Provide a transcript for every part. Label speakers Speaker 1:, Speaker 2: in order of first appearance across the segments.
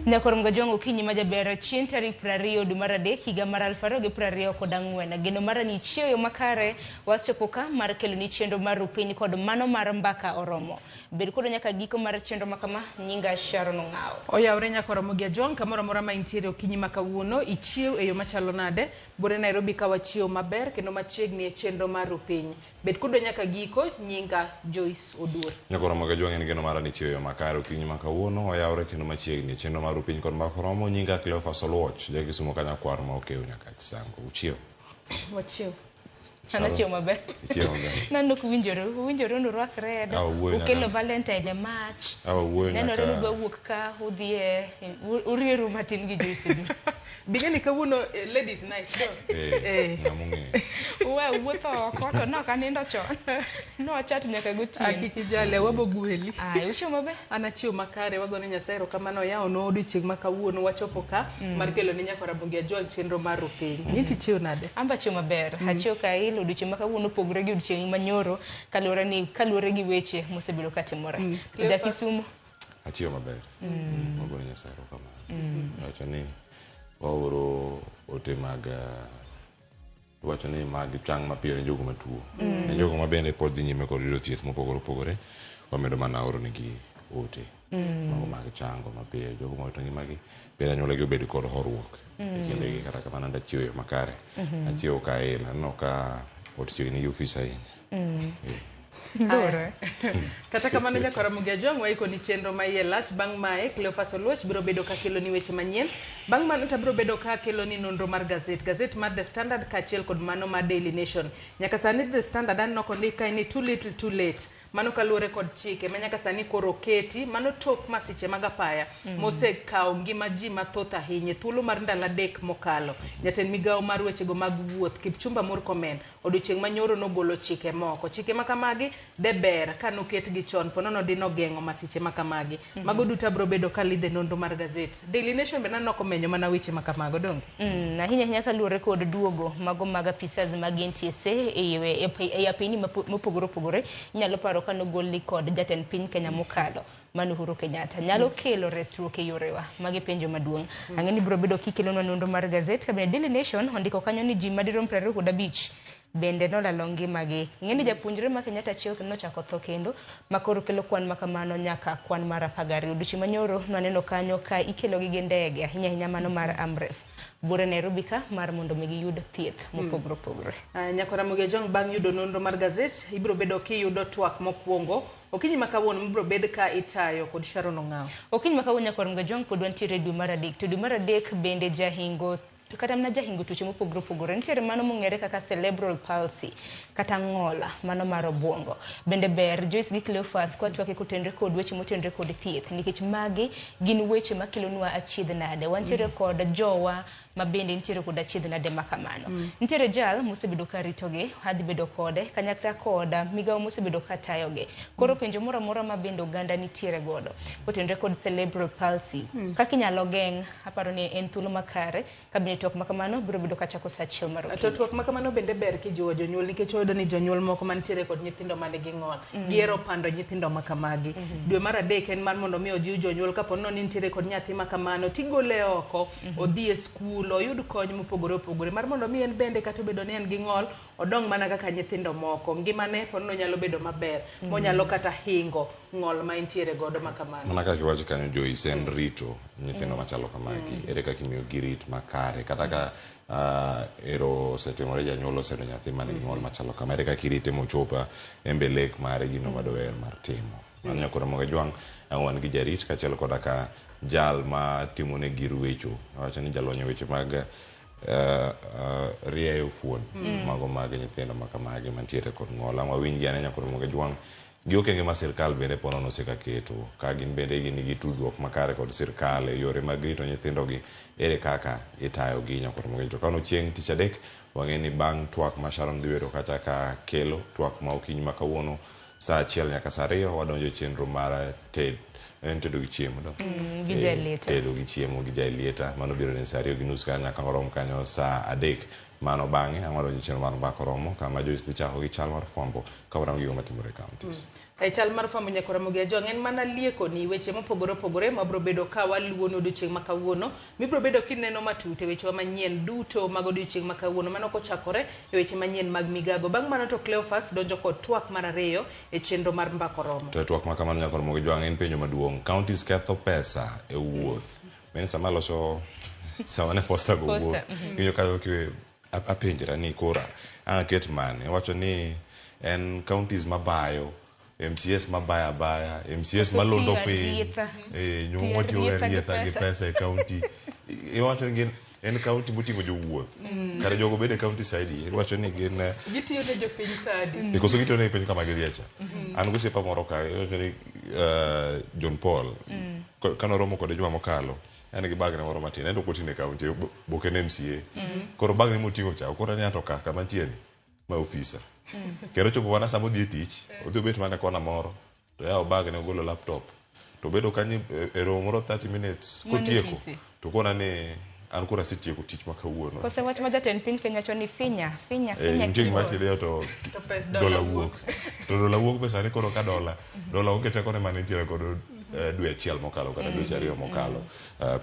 Speaker 1: Nyakor Mgajwang' okinyi ma jaber chieng' tarik 20 dwe mar adek higa mar 2024. Geno mara ni ichiew yo makare wasechopo ka mar keloni chenro mar rupiny kod mano mar mbaka oromo. Bed kodwa nyaka giko mar chenro ma kama. Nyinga Sharon Ong'awo.
Speaker 2: Oyawre nyaka Ramogi Ajwang' kamoro amora ma intiere okinyi ma kawuono, ichiew e yo machalo nade? Buore Nairobi ka wachiew maber kendo machiegni e chenro mar Rupiny. Bed kodwa nyaka giko, nyinga Joyce Oduor.
Speaker 3: Nyaka Ramogi Ajwang' en geno mara ni ichiew e yo makare okinyi ma kawuono, oyawre kendo machiegni e chenro mar Rupiny kod Mbaka Oromo, nyinga Cleophas Oluoch, ja Kisumo ka nyakwar ma okew nyaka Chisango. Uchiew?
Speaker 2: Wachiew.
Speaker 1: An achiew maber.
Speaker 3: Ichiew maber.
Speaker 1: Nano ok uwinjore, uwinjore ni urwak red,
Speaker 3: Ah, wuoyo nyaka-
Speaker 1: ukelo Valentine e mach.
Speaker 3: Ah, wuoyo
Speaker 1: Nenore ni
Speaker 3: nyaka-
Speaker 1: udwa wuok ka udhi e urieru matin gi Joyce Oduor.
Speaker 2: Bing'e ni kawuono eh, ladies night do.
Speaker 3: Eh,
Speaker 2: Eh.
Speaker 3: ng'ama ong'eyo.
Speaker 1: Uwe wuotho oko to nok anindo chon. Nochat nyaka gotieno.
Speaker 2: Kik ijale wabo gweli.
Speaker 1: Ay, uchiew maber?
Speaker 2: An achiew makare wagone Nyasaye erokamano oyawonwa odiochieng' ma kawuono wachopo ka mar kelo ne nyakwa Ramogi Ajwang' chenro mar Rupiny. In to ichiew nade?
Speaker 1: An be achiew maber. Achiew ka il odiochieng' ma kawuono opogore gi odiochieng' manyoro kaluwore ni kaluwore gi weche mosebedo ka timore. To ja Kisumo
Speaker 3: Achiew maber. Wagone Nyasaye erokamano. Wacho ni waoro ote mag Iwacho ni mag chang mapiyo ne jogo matuo. Ne jogo ma bende pod dhi nyime kod yudo thieth mopogore opogore, wamedo mana oro negi ote. Mago mag chango mapiyo. Jogo mowito ngimagi bende anyuolagi obed kod horuok e kindegi. Kata kamano ante achiewo e yo makare. Achiewo ka ail. Aneno ka ot chiegni gi ofis ahinya. Eh.
Speaker 1: Lure.
Speaker 2: Kata kamano nyaka Ramogi Ajwang' waikoni chenro ma iye lach. Bang' mae, Cleophas Oluoch biro bedo ka keloni weche manyien. Bang' mano to abiro bedo ka akeloni nonro mar gazet, gazet mar The Standard kaachiel kod mano mar Daily Nation. Nyaka sani The Standard aneno kondik kae ni too little too late. Mano kaluwore kod chike ma nyaka sani koro oketi, mano tok masiche mag apaya mosekawo ngima ji mathoth ahinya e thuolo mar ndalo adek mokalo. Jatend migawo mar wechego mag wuoth, Kipchumba Murkomen, Odiochieng' ma nyoro nogolo chike moko. Chike ma kamagi de ber ka noketgi chon po nono dino geng'o masiche ma kamagi. Mago duto abiro bedo ka alidho e nonro mar gazet. Daily Nation be naneno komenyo mana weche ma kamago, donge?
Speaker 1: Ahinya ahinya kaluwore kod duogo mago mag apisas mag NTSA ei apeyni mopogore opogore. Inyalo paro ka nogolgi kod jatend piny Kenya mokalo. Mano Uhuru Kenyatta nyalo kelo resruok e yorewa? Magi penjo maduong'. Ang'e ni biro bedo kikelonwa nonro mar gazet ka bende Daily Nation ondiko kanyo ni ji madirom 25 bende nolalo ngimagi. Ing'e ni japuonjre ma Kenyatta achiel nochako tho kendo ma koro kelo kwan ma kamano nyaka kwan mar 12. Odiochieng' manyoro nwaneno kanyo ka ikelogi gi ndege ahinya ahinya mano mar Amref buore Nairobi ka mar mondo mi giyud thieth mopogore opogore.
Speaker 2: Nyakora Ramogi Ajwang' bang' yudo nonro mar gazet ibiro bedo kiyudo twak mokwongo Okinyi ma kawuono mibiro bed ka itayo kod Sharon Ong'awo.
Speaker 1: Okinyi ma kawuono nyakwar Mgajwang' pod wantiere e dwe mar adek to dwe mar adek bende jahingo kata mana jahingo tuoche mopogore opogore. Nitiere mano mong'ere kaka cerebral palsy kata ng'ola mano mar obuongo. Bende ber Joyce gi Cleophas kwa twake kotenre kod weche motenre kod thieth nikech magi gin weche makelonwa achiedh nade. Wantiere kod jowa ma bende nitiere kod achiedh nade ma kamano. Nitiere jal mosebedo ka ritogi, adhi bedo kode kanyakla kod migawo mosebedo ka tayogi. Koro penjo moro amora ma bende oganda nitiere godo kotenore kod cerebral palsy, kaka inyalo geng', aparo ni en thuolo makare ka bende twak ma kamano biro bedo ka chako saa achiel mar
Speaker 2: To
Speaker 1: okinyi.
Speaker 2: twak ma kamano bende ber kijiwo jonyuol nikech wayudo ni jonyuol moko mantiere kod nyithindo man gi ng'ol gihero pando nyithindo ma kamagi. Dwe mar adek en mar mondo mi ojiw jonyuol kapo nono ni nitiere kod nyathi ma kamano tigole oko odhi e skul oyud kony mopogore opogore mar mondo mi en bende kata obedo ni en gi ng'ol odong mana kaka nyithindo moko. Ngimane po nono nyalo bedo maber monyalo kata hingo ng'ol ma entiere godo ma kamano.
Speaker 3: Mana kaka iwacho kanyo Joyce, en rito nyithindo machalo kamagi. Ere kaka imiyo gi rit makare kata ka ero osetimore janyuol oseyudo nyathi man gi ng'ol machalo kama, ere kaka irite mochop en be lek mare gino madoher mar timo. Mano nyakoro Ramogi Ajwang' ang' wan gi jarit kaachiel koda ka jal ma timone gir wecho. Awacho ni jalony e weche mag rieyo fuon mago mag nyithindo ma kamagi mantiere kod ng'ol. Ang' wawinjgi ane nyakoro Ramogi Ajwang' gi okenge ma sirkal bende po nono osekaketo ka gin bende gin gi tudruok makare kod sirkal e yore mag rito nyithindogi ere kaka itayogi nyakoro Ramogi. To kano chieng' tich adek wang'e ni bang' twak ma Sharon dhi bedo kacha ka kelo twak ma okinyi ma kawuono Saa achiel nyaka saa ariyo wadonjo e chenro mar ted, en tedo gi chiemo do?
Speaker 1: Gi Jaelieta.
Speaker 3: Tedo gi chiemo gi Jaelieta. Mano biro ni saa ariyo gi nus kanyo nyaka warom kanyo saa adek. Mano bang'e ang' wadonjo e chenro mar Mbaka Oromo kama Joyce dhi chako gi chal mar fwambo ka warango gigo matimore e counties.
Speaker 2: E chal mar fwambo nyaka Ramogi Ajwang' en mana lieko ni weche mopogore opogore mabiro bedo ka waluwo ni odiochieng' ma kawuono mibiro bedo kineno matut e wechewa manyien duto mag odiochieng' ma kawuono mano kochakore e weche manyien mag migago. Bang' mano to Cleophas donjo kod twak mar ariyo e chenro mar Mbako Romo.
Speaker 3: To e twak ma kamano nyaka Ramogi Ajwang' en penjo maduong'. Counties ketho pesa e wuoth. Mene sama loso sama ne posta go wuok. Iwinjo ka apenjra ni kora ang' aket mane. Wacho ni en counties mabayo MCS mabaya baya, MCS malondo piny, nyumo matiyo arietha gi pesa e county. Iwacho ni gin en county moting'o jowuoth. Kare jogo bedo e county side, iwacho ni gin
Speaker 2: gitiyo ne jopiny sadi.
Speaker 3: Koso gitiyo ne piny kama gidhie cha. An gosiepa moro ka, iwacho ni John Paul, kanoromo kode juma mokalo, en gi bagne moro matin, en to ok oting'o e county, boke ne MCA. Koro bagne moting'o cha, okoro ni ato ka kama nitie ni, ma ofisa. Kendo chopo mana sama odhi e tich, odhi obet mana e kona moro, to oyawo bagne ogolo laptop, to obedo kanyo e romo moro 30 minutes, kotieko, to kona ni an koro asetieko tich ma kawuono.
Speaker 1: Kose wach ma jatend piny Kenya wacho ni finya, finya, finya.
Speaker 3: Nitie gima kidiyo to dola wuok. To dola wuok pesa ni koro ka dola, dola onge tekone mane nitiere godo dwe achiel mokalo kata dweche ariyo mokalo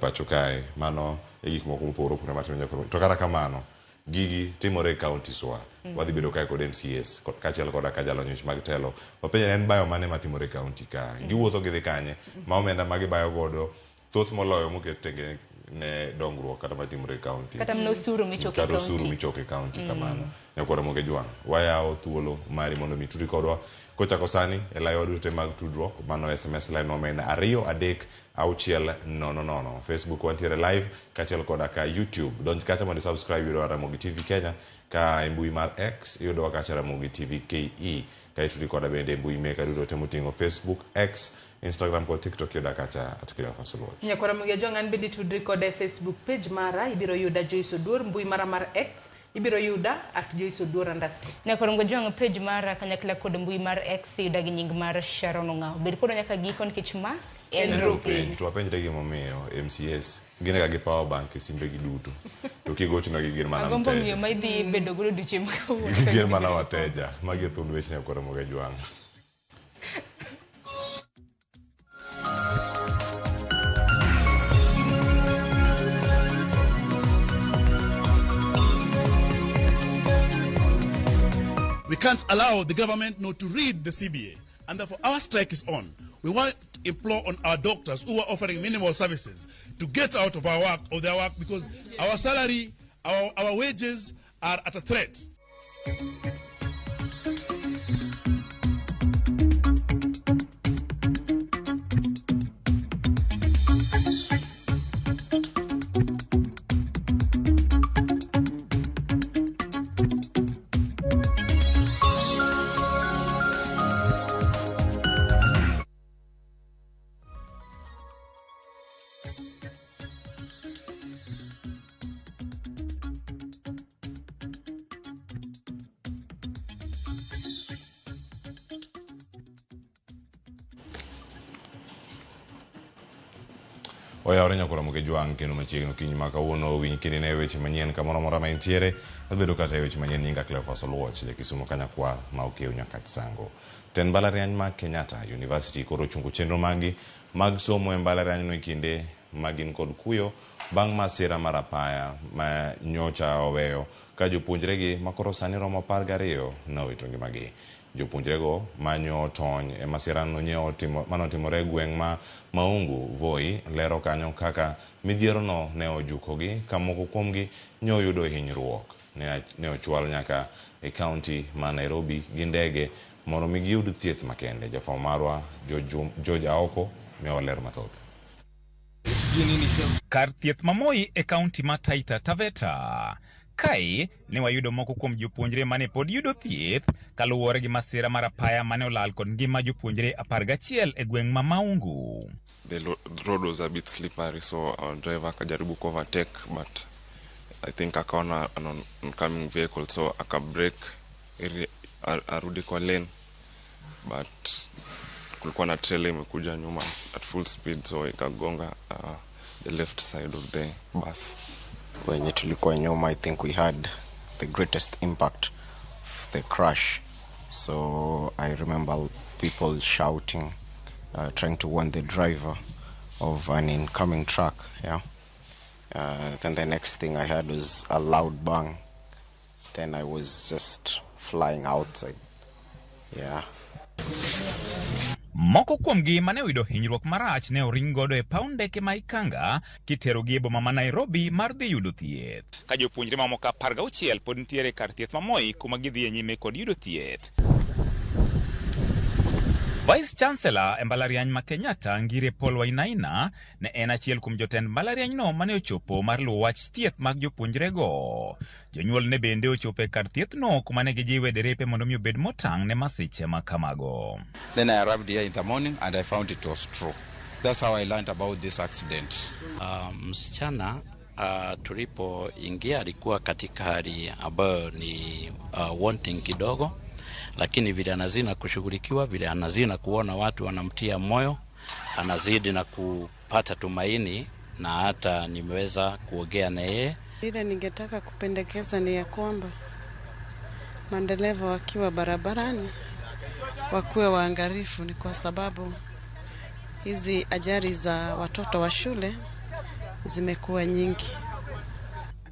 Speaker 3: pacho kae. Mano e gik moko mopogore opogore matimore nyaka. To kata kamano, gigi timore e counties wa. Wadhi bedo kae kod MCAs kaachiel koda ka jalony weche mag telo. Wapenjo en bayo mane matimore e county ka. Giwuotho gidhi kanye ma omenda ma gibayo godo thoth moloyo moket tenge ne dongruok kata matimore e counties.
Speaker 1: Kata mana osuru michoko e
Speaker 3: county. Kata osuru michoko e county kamano. Nyakwar Ramogi Ajwang', wayawo thuolo mari mondo mi tudri kodwa kochako sani e layiwa duto mag tudruok. Mano SMS line wa maen 2 3 6 0 0. Facebook wantiere live kaachiel koda ka YouTube. Donj kacha mondo subscribe yudowa Ramogi TV Kenya, ka e mbui mar X iyudowa kacha Ramogi TV KE. Ka itudi koda bende e mbui meka duto te moting'o Facebook, X, Instagram kod TikTok yuda kacha at Cleophas Oluoch.
Speaker 2: Nyakwar Ramogi Ajwang' an bende tudri koda e Facebook page mara, ibiro yuda Joyce Oduor, mbui mara mar X ibiro yuda at Joyce Oduor underscore.
Speaker 1: Nyakwar Ramogi Ajwang' page mara kanyakla kod mbui mar X yuda gi nying mar Sharon Ong'awo. Bed kodwa nyaka giko nikech ma en
Speaker 3: Ropiny. To wapenjre gimomiyo MCS gin ga gi power bank e simbegi duto. To kigochonegi gin mana
Speaker 1: mteja. Agombo ng'iyo ma idhi bedo godo odiochieng' ma kawuono.
Speaker 3: Gin mana wateja. Magi e thuond weche Nyakwar Ramogi Ajwang'.
Speaker 4: We can't allow the government not to read the CBA, and therefore our strike is on. We want to implore on our doctors who are offering minimal services to get out of our work, of their work, because our salary, our wages are at a threat.
Speaker 3: Oyawore Nyakwar Ramogi Ajwang' kendo machiegni okinyi ma kawuono winj kendo ine weche manyien kamoro amora ma intiere. Abedo kata e weche manyien nyinga Cleophas Oluoch, ja Kisumo Kanyakwar ma okew Nyakach Sango. Tend mbalariany ma Kenyatta University koro ochungo chenro maggi mag somo e mbalariany no e kinde ma gin kod kuyo bang' masira mar apaya ma nyocha oweyo ka jopuonjregi ma koro sani romo 12 nowito ngimagi. Jopuonjrego manyo tony e masirano manotimore e gweng' ma Maungu, Voi, lero kanyo kaka midhierono ne ojukogi ka moko kuomgi ne oyudo hinyruok. Ne ochwal nyaka e kaunti ma Nairobi gi ndege mondo mi giyud thieth makende. Jafwambo marwa George Aoko miyowa ler mathoth.
Speaker 5: Kar thieth ma Moi e kaunti ma Taita Taveta. Kae ne wayudo moko kuom jopuonjre mane pod yudo thieth kaluwore gi masira mar apaya mane olal kod ngima jopuonjre 11 e gweng' ma Maungu.
Speaker 6: The road was a bit slippery, so our driver akajaribu ku overtake, but I think akaona an oncoming vehicle, so aka brake ili arudi kwa lane, but kulikuwa na trailer imekuja nyuma at full speed, so ikagonga the left side of the bus.
Speaker 7: Wenye tulikuwa nyuma, I think we had the greatest impact of the crash. So I remember people shouting, trying to warn the driver of an incoming truck. Yeah. Then the next thing I heard was a loud bang. Then I was just flying outside. Yeah.
Speaker 5: Moko kuomgi mane oyudo hinyruok marach ne oring godo e paw ndeke ma Ikanga kiterogi e boma ma Nairobi mar dhi yudo thieth. Ka jopuonjre mamoko 16 pod nitiere kar thieth ma Moi kuma gidhi e nyime kod yudo thieth. Vice Chancellor e mbalariany ma Kenyatta Ngire Paul Wainaina ne en achiel kuom jotend mbalarianyno mane ochopo mar luwo wach thieth mag jopuonjrego. Jonyuol ne bende ochopo e kar thiethno kuma ne gijiwe derepe mondo mi obed motang' ne masiche ma kamago.
Speaker 8: Then I arrived here in the morning and I found it was true. That's how I learned about this accident.
Speaker 9: Msichana tulipoingia alikuwa katika hali ambayo ni wanting kidogo, lakini vile anazidi na kushughulikiwa, vile anazidi na kuona watu wanamtia moyo, anazidi na kupata tumaini, na hata nimeweza kuongea na yeye.
Speaker 10: Ile ningetaka kupendekeza ni ya kwamba madereva wakiwa barabarani wakuwe waangalifu, ni kwa sababu hizi ajali za watoto wa shule zimekuwa nyingi.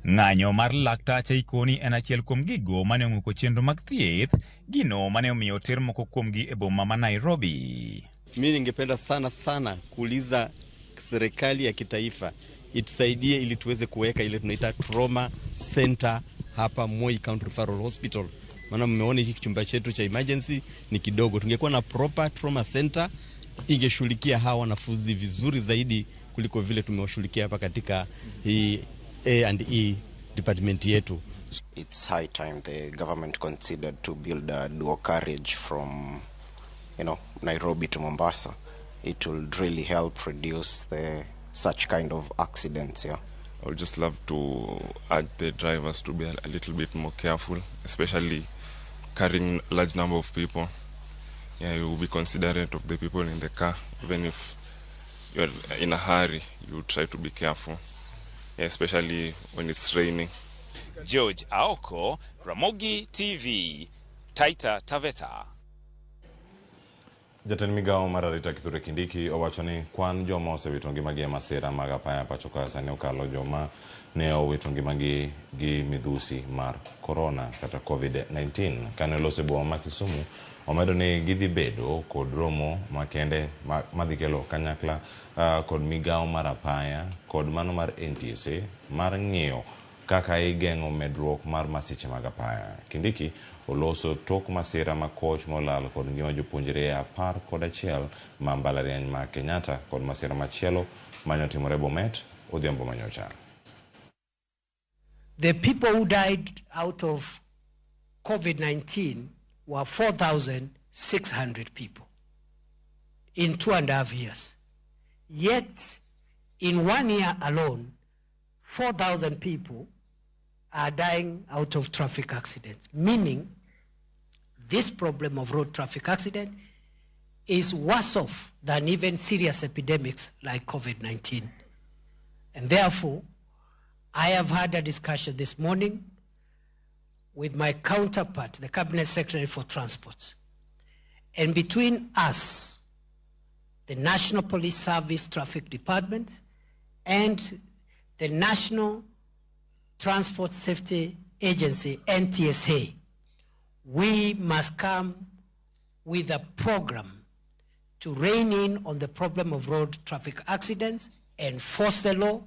Speaker 5: Ng'anyo mar laktache ikoni en achiel kuom gigo mane ong'uko chenro mag thieth, gino mane omiyo oter moko kuomgi e boma ma Nairobi.
Speaker 11: Mi ningependa sana sana kuuliza serikali ya kitaifa itusaidie ili tuweze kuweka ile tunaita trauma center hapa Moi County Referral Hospital. Maana mmeona hiki chumba chetu cha emergency ni kidogo. Tungekuwa na proper trauma center ingeshughulikia hawa wanafunzi vizuri zaidi kuliko vile tumewashughulikia hapa katika hii A&E department yetu.
Speaker 7: It's high time the government considered to build a dual carriage from Nairobi to Mombasa. It will really help reduce the such kind of accidents. Yeah.
Speaker 6: I would just love to urge the drivers to be a little bit more careful, especially carrying large number of people. Yeah, you will be considerate of the people in the car. Even if you're in a hurry, you try to be careful. Yeah, especially when it's raining.
Speaker 5: George Aoko, Ramogi TV, Taita Taveta.
Speaker 3: Jatend migawo mar arita Kithure Kindiki owacho ni kwan joma osewito ngimagi e masira mag apaya pacho ka sani okalo joma ne owito ngimagi gi midhusi mar korona kata COVID-19. Kane oloso e boma ma Kisumu, omedo ni gidhi bedo kod romo makende madhi kelo kanyakla kod migawo mar apaya kod mano mar NTSA mar ng'iyo kaka igeng'o medruok mar masiche mag apaya. Kindiki oloso tok masira ma koch molal kod ngima jopuonjre 11 ma mbalariany ma Kenyatta kod masira machielo manotimore Bomet odhiambo manyocha.
Speaker 12: The people who died out of COVID-19 were 4,600 people in 2.5 years. Yet, in 1 year alone, 4,000 people are dying out of traffic accidents, meaning this problem of road traffic accident is worse off than even serious epidemics like COVID-19. And therefore, I have had a discussion this morning with my counterpart, the Cabinet Secretary for Transport. And between us, the National Police Service Traffic Department, and the National Transport Safety Agency, NTSA, we must come with a program to rein in on the problem of road traffic accidents, enforce the law,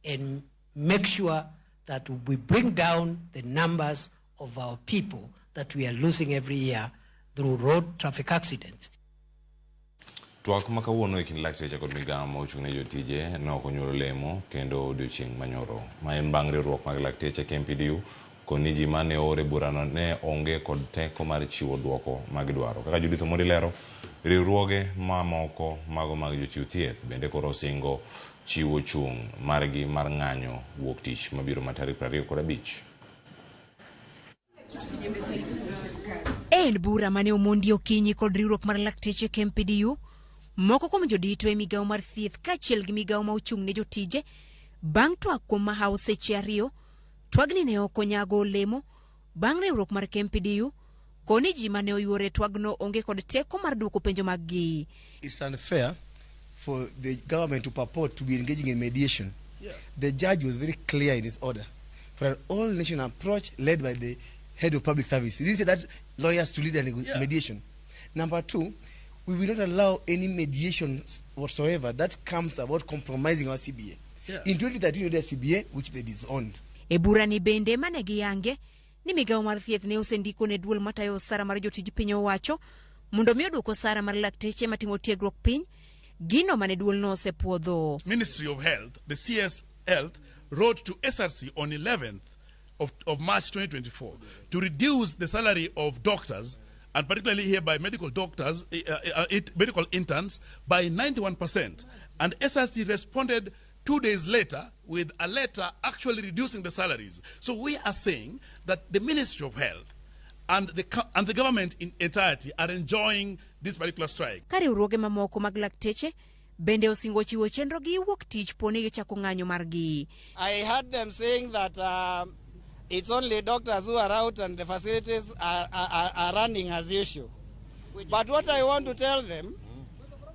Speaker 12: and make sure that we bring down the numbers of our people that we are losing every year through road traffic accidents.
Speaker 3: Twak ma kawuono e kind lakteche kod migawo ma ochung' ne jotije ne ok onyuolo lemo kendo odiochieng' manyoro. Ma en bang' riwruok mag lakteche KMPDU kod ni ji mane oor e burano ne onge kod teko mar chiwo duoko magidwaro. Kaka Judith Omondi lero, riwruoge mamoko mago mag jochiw thieth bende koro osingo chiwo chung' margi mar ng'anyo wuok tich mabiro ma tarik 25.
Speaker 13: En bura mane omondi okinyi kod riwruok mar lakteche KMPDU, moko kuom jodito e migawo mar thieth kaachiel gi migawo ma ochung' ne jotije, bang' twak kuom mahawo seche 2, twagni ne ok onyago olemo bang' riwruok mar KMPDU Koni ji mane oyuore e twagno onge kod teko mar duoko penjo maggi.
Speaker 14: It's unfair for the government to purport to be engaging in mediation. The judge was very clear in his order for an all-nation approach led by the head of public service. He didn't say that lawyers to lead a mediation. Number two, we will not allow any mediation whatsoever that comes about compromising our CBA. In 2013, we had a CBA which they disowned.
Speaker 13: E burani bende mane giyange ni migawo mar thieth ne osendiko ne duol matayo osara mar jotij piny owacho mondo mi oduok osara mar lakteche matimo tiegruok piny, gino mane duolno osepuodho.
Speaker 4: Ministry of Health, the CS Health, wrote to SRC on 11th of March 2024 to reduce the salary of doctors, and particularly here by medical doctors, medical interns, by 91%. And SRC responded 2 days later with a letter actually reducing the salaries. So we are saying that the Ministry of Health and the government in entirety are enjoying this particular strike.
Speaker 13: Ka riwruoge mamoko mag lakteche bende osingo chiwo chenro gi wuok tich po ni gichako ng'anyo margi.
Speaker 15: I heard them saying that it's only doctors who are out and the facilities are running as usual. But what I want to tell them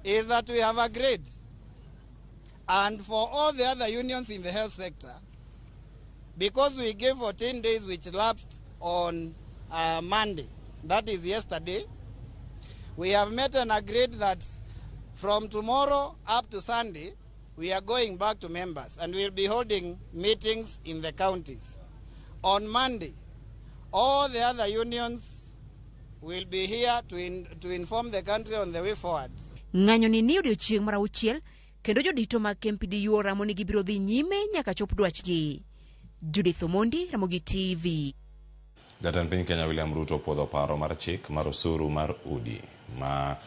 Speaker 15: is that we have agreed, and for all the other unions in the health sector, because we gave 14 days which lapsed on Monday, that is yesterday, we have met and agreed that from tomorrow up to Sunday, we are going back to members and we'll be holding meetings in the counties. On Monday, all the other unions will be here to inform the country on the way forward.
Speaker 13: Ng'anyo ni ni odiochieng' mar auchiel kendo jodito mag KMPDU oramo ni gibiro dhi nyime nyaka chop dwachgi. Judith Omondi, Ramogi TV.
Speaker 3: Jatend piny Kenya William Ruto opuodho paro mar chik mar osuru mar udi ma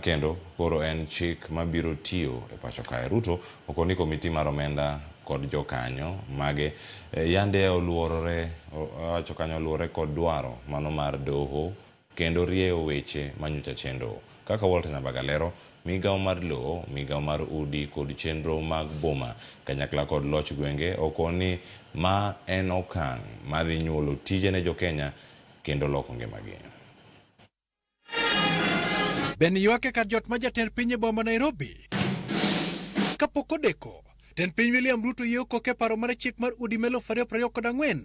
Speaker 3: kendo koro en chik mabiro tiyo e pacho kae. Ruto okoni komiti mar omenda kod jokanyo mage yande oluorore owacho kanyo oluorore kod dwaro mano mar doho kendo rieyo weche manyocha chendo. Kaka Walter Nyambaga lero, migawo mar lowo, migawo mar udi kod chenro mag boma kanyakla kod loch gwenge okoni ma en okang' madhi nyuolo tije ne jokenya kendo loko ngimagi.
Speaker 16: Ben ywak e kar jot ma jatend piny e boma Nairobi. Kapok odeko, jatend piny William Ruto yie koke paro mar chik mar udi ma 2024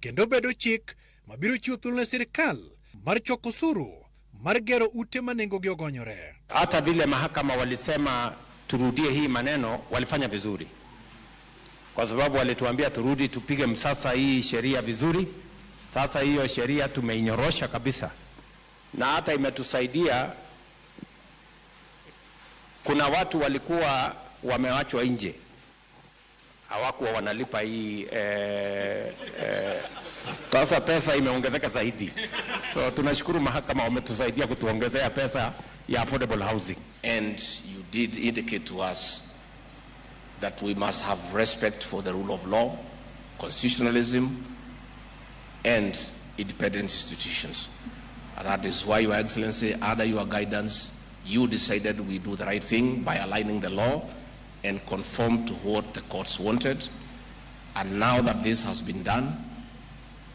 Speaker 16: kendo bedo chik mabiro chiwo thuolo ne sirikal mar choko osuru mar gero ute ma nengogi ogonyore.
Speaker 17: Hata vile mahakama walisema turudie hii maneno, walifanya vizuri, kwa sababu walituambia turudi tupige msasa hii sheria vizuri. Sasa hiyo sheria tumeinyorosha kabisa, na hata imetusaidia. Kuna watu walikuwa wamewachwa nje, hawakuwa wanalipa hii sasa pesa imeongezeka zaidi. So tunashukuru mahakama wametusaidia kutuongezea pesa ya affordable housing.
Speaker 18: And you did indicate to us that we must have respect for the rule of law, constitutionalism, and independent institutions. And that is why, Your Excellency, under your guidance, you decided we do the right thing by aligning the law and conform to what the courts wanted. And now that this has been done,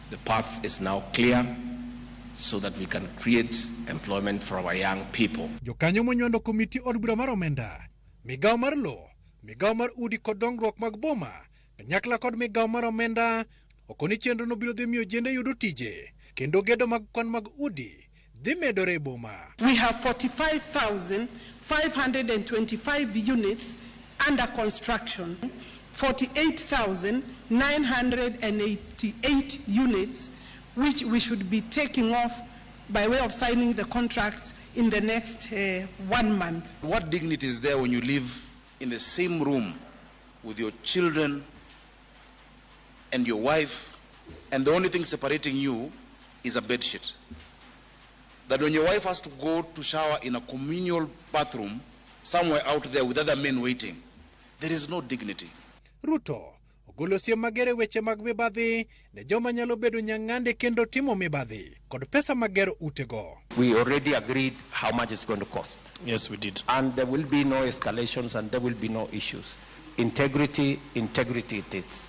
Speaker 18: the path is now clear so that we can create employment for our young people.
Speaker 16: Jokanyo monywando komiti od bura mar omenda, migawo mar lowo, migawo mar udi kod dongruok mag boma, kanyakla kod migawo mar omenda okoni chenro no biro dhi miyo ojende yudo tije kendo gedo mag kwan mag udi dhi medore e boma.
Speaker 19: We have 45,525 units under construction, 48,988 units which we should be taking off by way of signing the contracts in the next 1 month.
Speaker 20: What dignity is there when you live in the same room with your children and your wife, and the only thing separating you is a bed sheet? That when your wife has to go to shower in a communal bathroom somewhere out there with other men waiting, there is no dignity.
Speaker 16: Ruto ogolo siem mager e weche mag mibadhi ne joma nyalo bedo nyang'ande kendo timo mibadhi kod pesa magero utego.
Speaker 17: We already agreed how much it's going to cost.
Speaker 21: Yes, we did.
Speaker 17: And there will be no escalations and there will be no issues. Integrity, integrity it is.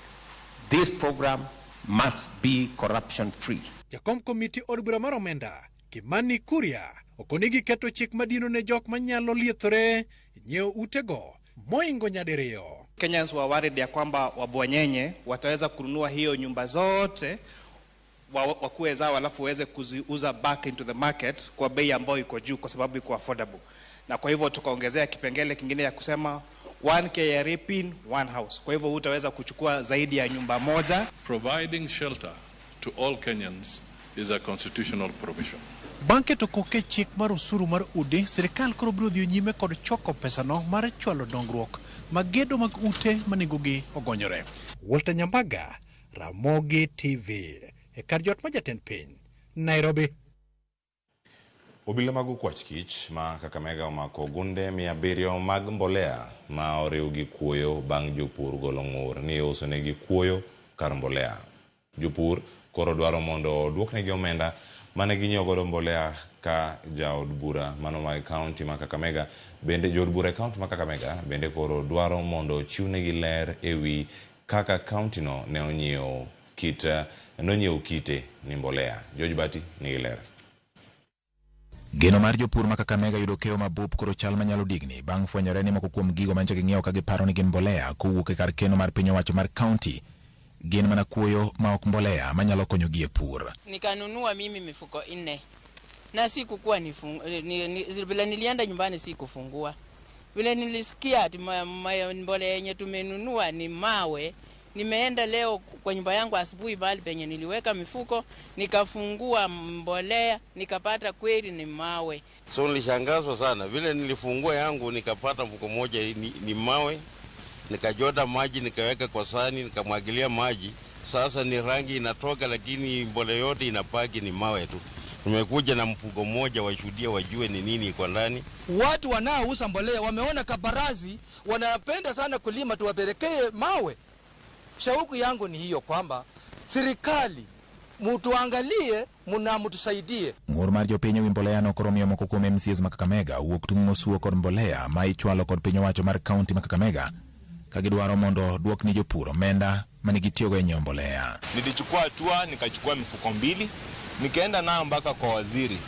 Speaker 17: This program must be corruption free.
Speaker 16: Jakom komiti od bura mar omenda Kimani Kuria okoni giketo chik madino ne jok manyalo liethore nyiewo utego moingo nyadiriyo.
Speaker 21: Kenyans were worried ya kwamba wabwanyenye wataweza kununua hiyo nyumba zote wakuwe zao, alafu waweze kuziuza back into the market kwa bei ambayo iko juu kwa sababu iko affordable. Na kwa hivyo tukaongezea kipengele kingine ya kusema one KRA pin one house. Kwa hivyo hutaweza kuchukua zaidi ya nyumba moja.
Speaker 22: Providing shelter to all Kenyans is a constitutional provision.
Speaker 16: Bang' keto koke chik mar osuru mar udi, sirikal koro biro dhi nyime kod choko pesano mar chwalo dongruok mag gedo mag ute ma nengogi ogonyore. Walter Nyambaga, Ramogi TV, e kar jot ma jatend piny, Nairobi.
Speaker 3: Obila mag okwach kich ma Kakamega omako ogunde 700 mag mbolea ma oriw gi kuoyo bang' jopur golo ng'ur ni iusonegi kuoyo kar mbolea. Jopur koro dwaro mondo oduoknegi omenda mane ginyiewo godo mbolea ka jaod bura mano ma kaunti ma Kakamega bende jood bura e kaunti ma Kakamega bende koro dwaro mondo ochiwnegi ler ewi kaka kaunti no ne onyiewo kite ni mbolea. George Bati nigi ler.
Speaker 23: Geno mar jopur ma Kakamega yudo keyo mabup koro chal manyalo digni bang' fwenyore ni moko kuom gigo manche ging'iewo ka giparo ni gin mbolea kowuok e kar keno mar piny owacho mar kaunti gin mana kuoyo ma ok mbolea manyalo konyogi e pur.
Speaker 24: Nikanunua mimi mifuko 4 na sikukuwa vile nilienda nyumbani sikufungua. Vile nilisikia ati mbolea yenye tumenunua ni mawe, nimeenda leo kwa nyumba yangu asubuhi mahali penye niliweka mifuko, nikafungua mbolea, nikapata kweli ni mawe.
Speaker 25: So nilishangazwa sana vile nilifungua yangu nikapata mfuko moja ni mawe. Nikajota maji nikaweka kwa sahani nikamwagilia maji. Sasa ni rangi inatoka lakini mbolea yote inapaki ni mawe tu. Tumekuja na mfuko mmoja washuhudie wajue ni nini iko ndani.
Speaker 26: Watu wanaouza mbolea wameona kabarazi wanapenda sana kulima, tuwapelekee mawe. Shauku yangu ni hiyo kwamba serikali mutuangalie muna mutusaidie.
Speaker 23: Ng'ur mar jopiny ewi mbolea nokoro miyo moko kuom MCAs ma Kakamega wuok tung' mosuo kod mbolea ma ichwalo kod piny owacho mar kaunti ma Kakamega ka gidwaro mondo duok ni jopur omenda mane gitiyogo e nyiewo mbolea.
Speaker 6: Nilichukua hatua nikachukua mifuko 2 nikaenda nayo mpaka kwa waziri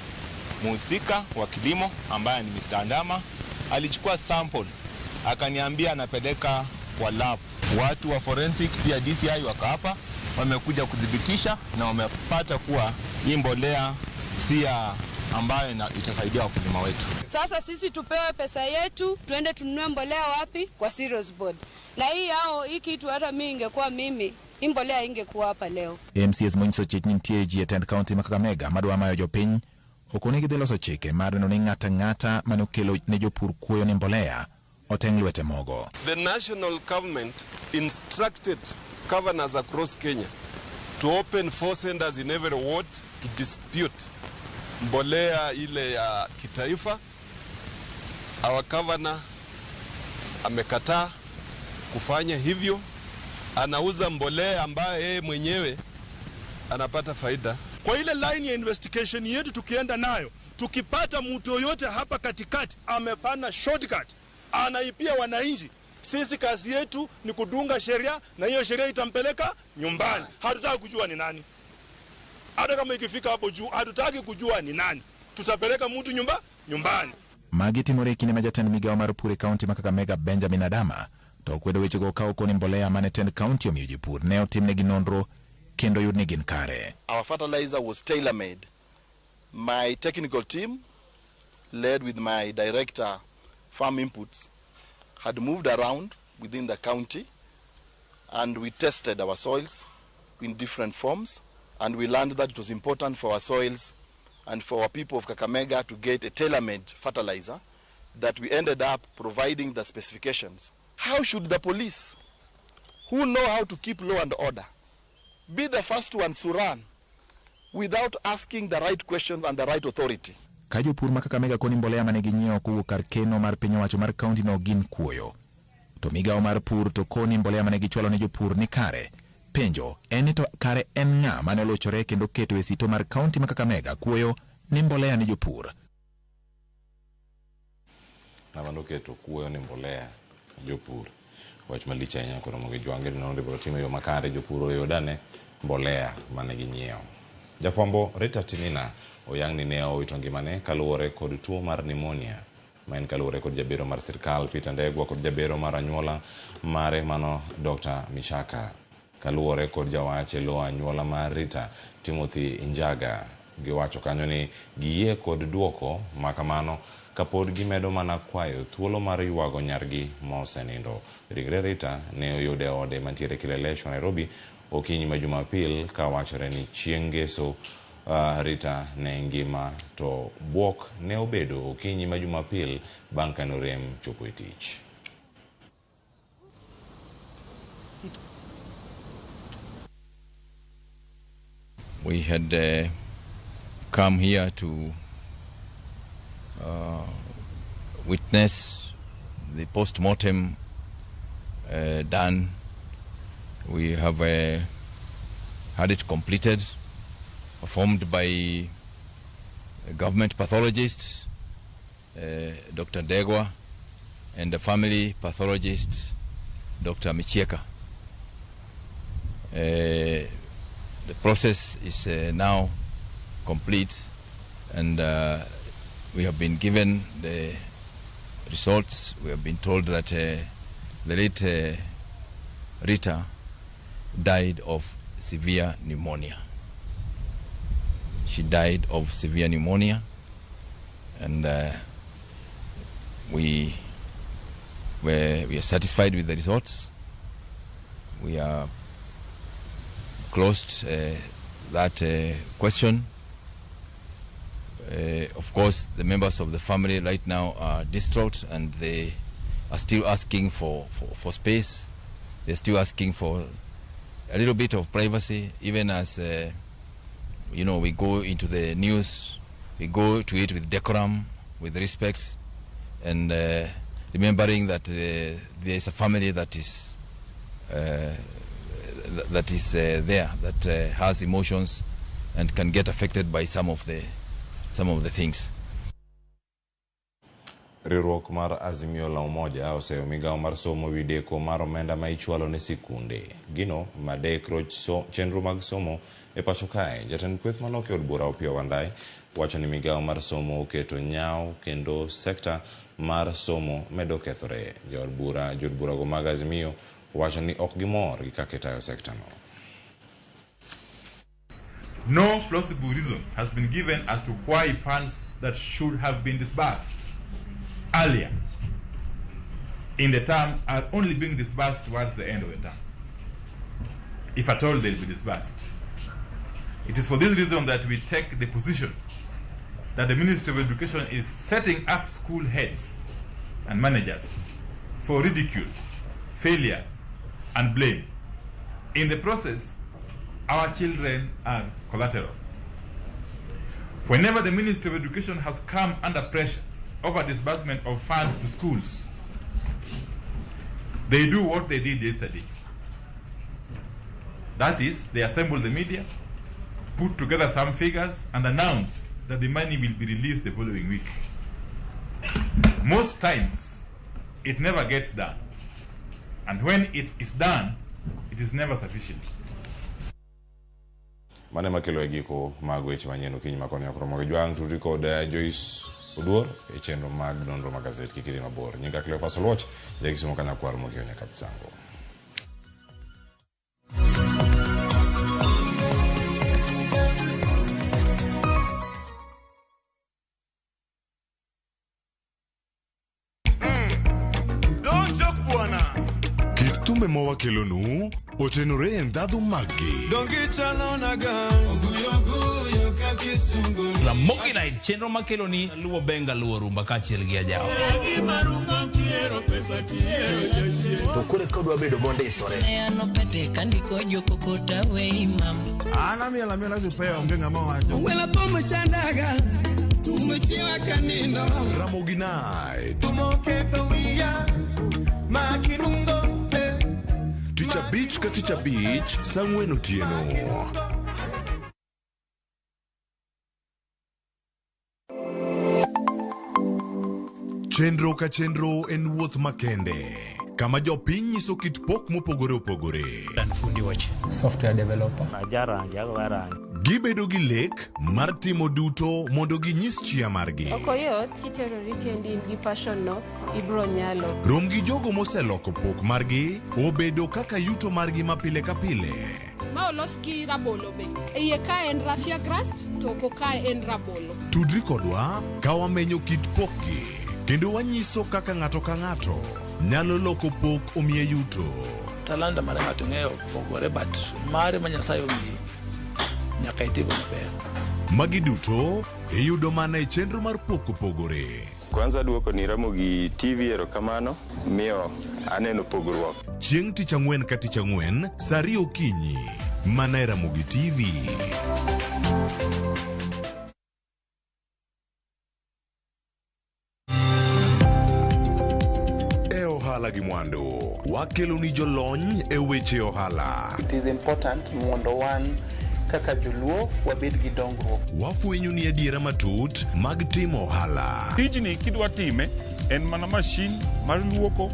Speaker 6: muhusika wa kilimo ambaye ni Mr. Andama. Alichukua sample akaniambia anapeleka kwa lab. Watu wa forensic pia DCI wako hapa wamekuja kudhibitisha na wamepata kuwa hii mbolea si ya ambayo itasaidia wakulima wetu.
Speaker 27: Sasa sisi tupewe pesa yetu tuende tununue mbolea wapi? Kwa Cereals Board. Na hii yao hii kitu hata mimi ingekuwa mimi hii mbolea ingekuwa hapa leo.
Speaker 23: MCAs monyiso chich ni nitie ji e tend kaunti ma Kakamega madwa mayo jopiny okoni gidhi loso chike mar neno ni ng'ata ng'ata mane okelo ne jopur kuoyo ni mbolea oteng' lwete mogo.
Speaker 28: The national government instructed governors across Kenya to open 4 centers in every ward to dispute mbolea ile ya kitaifa. Our governor amekataa kufanya hivyo, anauza mbolea ambayo yeye mwenyewe anapata faida.
Speaker 4: Kwa ile line ya investigation yetu tukienda nayo, tukipata mtu yoyote hapa katikati amepana shortcut, anaipia wananchi, sisi kazi yetu ni kudunga sheria na hiyo sheria itampeleka nyumbani. Hatutaki kujua ni nani. Hata kama ikifika hapo juu hatutaki kujua ni nani. Tutapeleka mtu nyumbani.
Speaker 23: Magi timore e kinde ma jatend migawo mar pur e kaunti ma Kakamega Benjamin Adama to kwedo wechego ka okoni mbolea mane tend kaunti omiyo jopur ne otimnegi nonro kendo yud ni gin kare.
Speaker 29: Our fertilizer was tailor-made. My technical team, led with my director, Farm Inputs, had moved around within the county and we tested our soils in different forms, and we learned that it was important for our soils and for our people of Kakamega to get a tailor-made fertilizer that we ended up providing the specifications. How should the police, who know how to keep law and order, be the first ones to run without asking the right questions and the right authority?
Speaker 23: Ka jopur ma Kakamega koni mbolea mane ginyiewo kowuok kar keno mar piny owacho mar kaunti no gin kuoyo, to migawo mar pur to koni mbolea mane gichwalo ne jopur ni kare. Penjo en ni to kare en ng'a mane olochore kendo keto e sito mar kaunti ma Kakamega kuoyo ni mbolea ni jopur?
Speaker 3: Ng'ama noketo kuoyo ni mbolea jopur, wach malich ahinya koro mondo gijwang'e nonro ibiro tim e yo makare jopur oyudane mbolea mane ginyiewo. Jafwambo Rita Tinina oyang ni ne owito ngimane kaluwore kod tuo mar pneumonia ma en kaluwore kod jabero mar sirkal Peter Ndegwa kod jabero mar anyuola mare mano Dr. Michaka. Kaluwore kod jawach e lo anyuola mar Rita Timothy Njaga, giwacho kanyo ni giyie kod duoko ma kamano kapod gimedo mana kwayo thuolo mar ywago nyargi ma osenindo. Ringre Rita ne oyud e ode mantiere Kileleshwa, Nairobi okinyi ma Jumapil ka wachore ni chieng' ngeso Rita ne ngima to buok ne obedo okinyi ma Jumapil bang' ka norem chopo e tich.
Speaker 1: We had come here to witness the post-mortem done. We have had it completed, performed by a government pathologist, Dr. Degwa, and the family pathologist, Dr. Michieka. The process is now complete, and we have been given the results. We have been told that the late Rita died of severe pneumonia. She died of severe pneumonia, and we are satisfied with the results. We are closed that question. Of course, the members of the family right now are distraught, and they are still asking for space. They're still asking for a little bit of privacy, even as you know, we go into the news, we go to it with decorum, with respect, and remembering that there is a family that is there, that has emotions and can get affected by some of the things.
Speaker 3: Riwruok mar Azimio la Umoja oseyo migawo mar somo ewi deko mar omenda ma ichwalo ne sikunde. Gino madek roch chenro mag somo e pacho kae. Jatend kweth manok e od bura Opiyo Wandayi wacho ni migawo mar somo oketo nyawo kendo sekta mar somo medo kethore. Jood burago mag Azimio wacho ni ok gimor gi kaka itayo sekta no.
Speaker 2: No plausible reason has been given as to why funds that should have been disbursed earlier in the term are only being disbursed towards the end of the term, if at all they'll be disbursed. It is for this reason that we take the position that the Ministry of Education is setting up school heads and managers for ridicule, failure, and blame. In the process, our children are collateral. Whenever the Ministry of Education has come under pressure over disbursement of funds to schools, they do what they did yesterday. That is, they assemble the media, put together some figures, and announce that the money will be released the following week. Most times, it never gets done. And when it is done, it is never sufficient.
Speaker 3: Mane makelo e giko mag weche manyien okinyi makoni ok romo gi jwang' tudri kod Joyce Oduor e chenro mag nonro mag gazet kik idhi mabor. Nyinga Cleophas Oluoch, jakisumo kanyakwar mokiewo nyaka Kisango.
Speaker 5: Kit thumbe mawakelonu otenore e ndhadhu maggi.
Speaker 7: Ramogi Night chenro makeloni luwo benga luwo rumba kaachiel gi ajawa.
Speaker 8: To koro ka odwa bedo mondisore.
Speaker 9: An amiel amiela sipea onge ng'ama wacho.
Speaker 5: Ramogi Night. Tich abich ka tich abich saa ang'wen otieno. Chenro ka chenro en wuoth makende kama jopiny nyiso kit pok mopogore opogore.
Speaker 10: Software developer.
Speaker 5: Gibedo gi lek mar timo duto mondo ginyis chia margi.
Speaker 10: Ok oyot kiterori kendi in gi passion no ibro nyalo.
Speaker 5: Rom gi jogo moseloko pok margi obedo kaka yuto margi ma pile ka pile.
Speaker 11: Ma olos gi rabolo be. Iye ka en raffia grass to oko ka en rabolo.
Speaker 5: Tudri kodwa ka wamenyo kit pokgi kendo wanyiso kaka ng'ato ka ng'ato nyalo loko pok omiye yuto.
Speaker 12: Talanta mar ng'ato ng'eyo pogore but mare ma Nyasaye omiyi nyaka itigo maber.
Speaker 5: Magi duto iyudo mana e chenro mar Pok Opogore.
Speaker 13: Kwanza duoko ni Ramogi TV erokamano miyo aneno pogruok.
Speaker 5: Chieng' tich ang'wen ka tich ang'wen saa ariyo okinyi mana e Ramogi TV. E ohala gi mwandu, wakeloni jolony e weche ohala.
Speaker 14: It is important mondo wan kaka joluo wabed gi dongruok.
Speaker 5: Wafwenyo ni adiera matut mag timo ohala.
Speaker 2: Tijni kidwa time en mana mashin mar luoko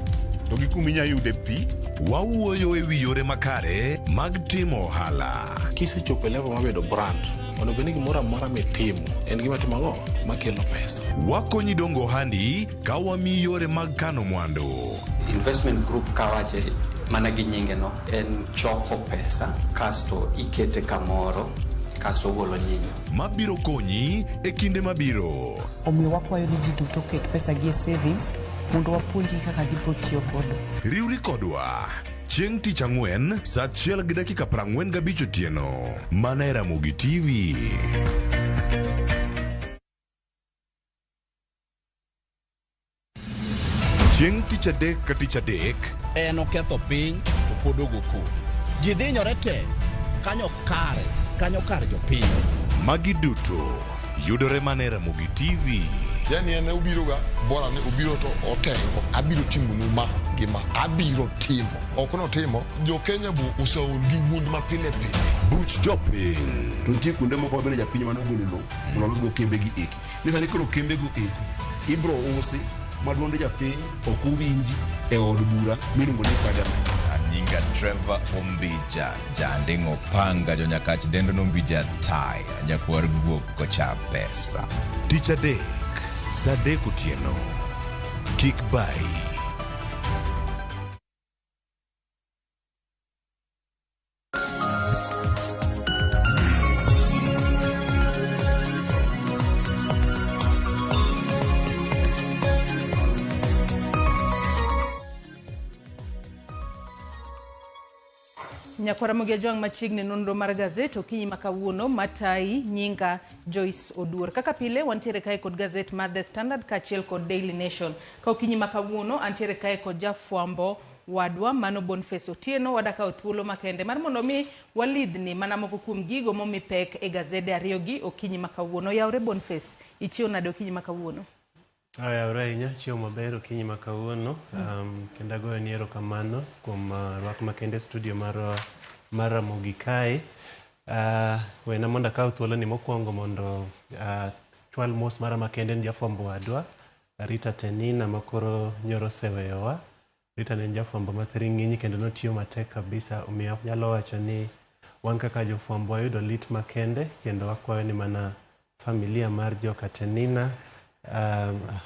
Speaker 2: to gi kuma inya yude pi.
Speaker 5: Wawuoyo e wi yore makare mag timo ohala.
Speaker 12: Kisechopo e level mar bedo brand, onego bed ni gimoro amora mitimo en gima timo ang'o? Makelo pesa.
Speaker 5: Wakonyi dongo ohandi ka wamiyi yore mag kano mwandu.
Speaker 15: Investment group kawache mana gi nyinge no en choko pesa kasto ikete kamoro kasto ogolo nyinyo.
Speaker 5: Mabiro konyi e kinde mabiro.
Speaker 16: Omiyo wakwayo ni ji duto oket pesa gi e savings mondo wapuonjgi kaka gibiro tiyo godo.
Speaker 5: Riwri kodwa chieng' tich ang'wen saa achiel gi dakika 45 otieno mana e Ramogi TV. Chieng' tich adek ka tich adek
Speaker 17: En oketho piny to pod ogo koko. Ji dhinyore te kanyo kare kanyo kar jopiny.
Speaker 5: Magi duto yudore mana e Ramogi TV.
Speaker 18: Yani en obiroga bora ni obiro to otengo abiro timonu ma gi ma abiro timo ok notimo jo Kenya bo oseol gi wuond ma pile pile.
Speaker 5: Buch jopiny.
Speaker 9: To nitie kuonde moko mabende japiny mane ogolo lowo mondo olosgo kembe gi eki. Ni sani koro kembe go eki ibro usi ma duond japiny ok owinji e od bura miluongo ni parliament.
Speaker 1: Anyinga Trevor Ombija, janding'o panga jonyakach dendo nombija taya, nyakwar guok kocha pesa.
Speaker 5: Tich adek, saa adek otieno. Kik bayi.
Speaker 19: Nyakwara Ramogi Ajwang' machiegni nonro mar gazet okinyi ma kawuono matayi nyinga Joyce Oduor. Kaka pile wantiere kae kod gazet mar The Standard kaachiel kod Daily Nation. Ka okinyi ma kawuono antiere kae kod jafwambo wadwa mano Boniface Otieno wadakawo thuolo makende mar mondo mi walidhni mana moko kuom gigo momi pek e gazede ariyogi okinyi ma kawuono. Yawre Boniface, ichiew nade okinyi ma kawuono? Oyawre ahinya, chiemo maber okinyi ma kawuono. Kendo agoyo ni erokamano kuom rwak makende e studio mar Ramogi kae. Wena mondo akaw thuolo ni mokwongo mondo achwal mos mara makende ne jafwambo wadwa Rita Tenina makoro nyoro oseweyowa. Rita ne en jafwambo mathiring'inyi kendo notiyo matek kabisa, omiyo anyalo wacho ni wan kaka jofwambo wayudo lit makende kendo wakwayo ni mana familia mar joka Tenina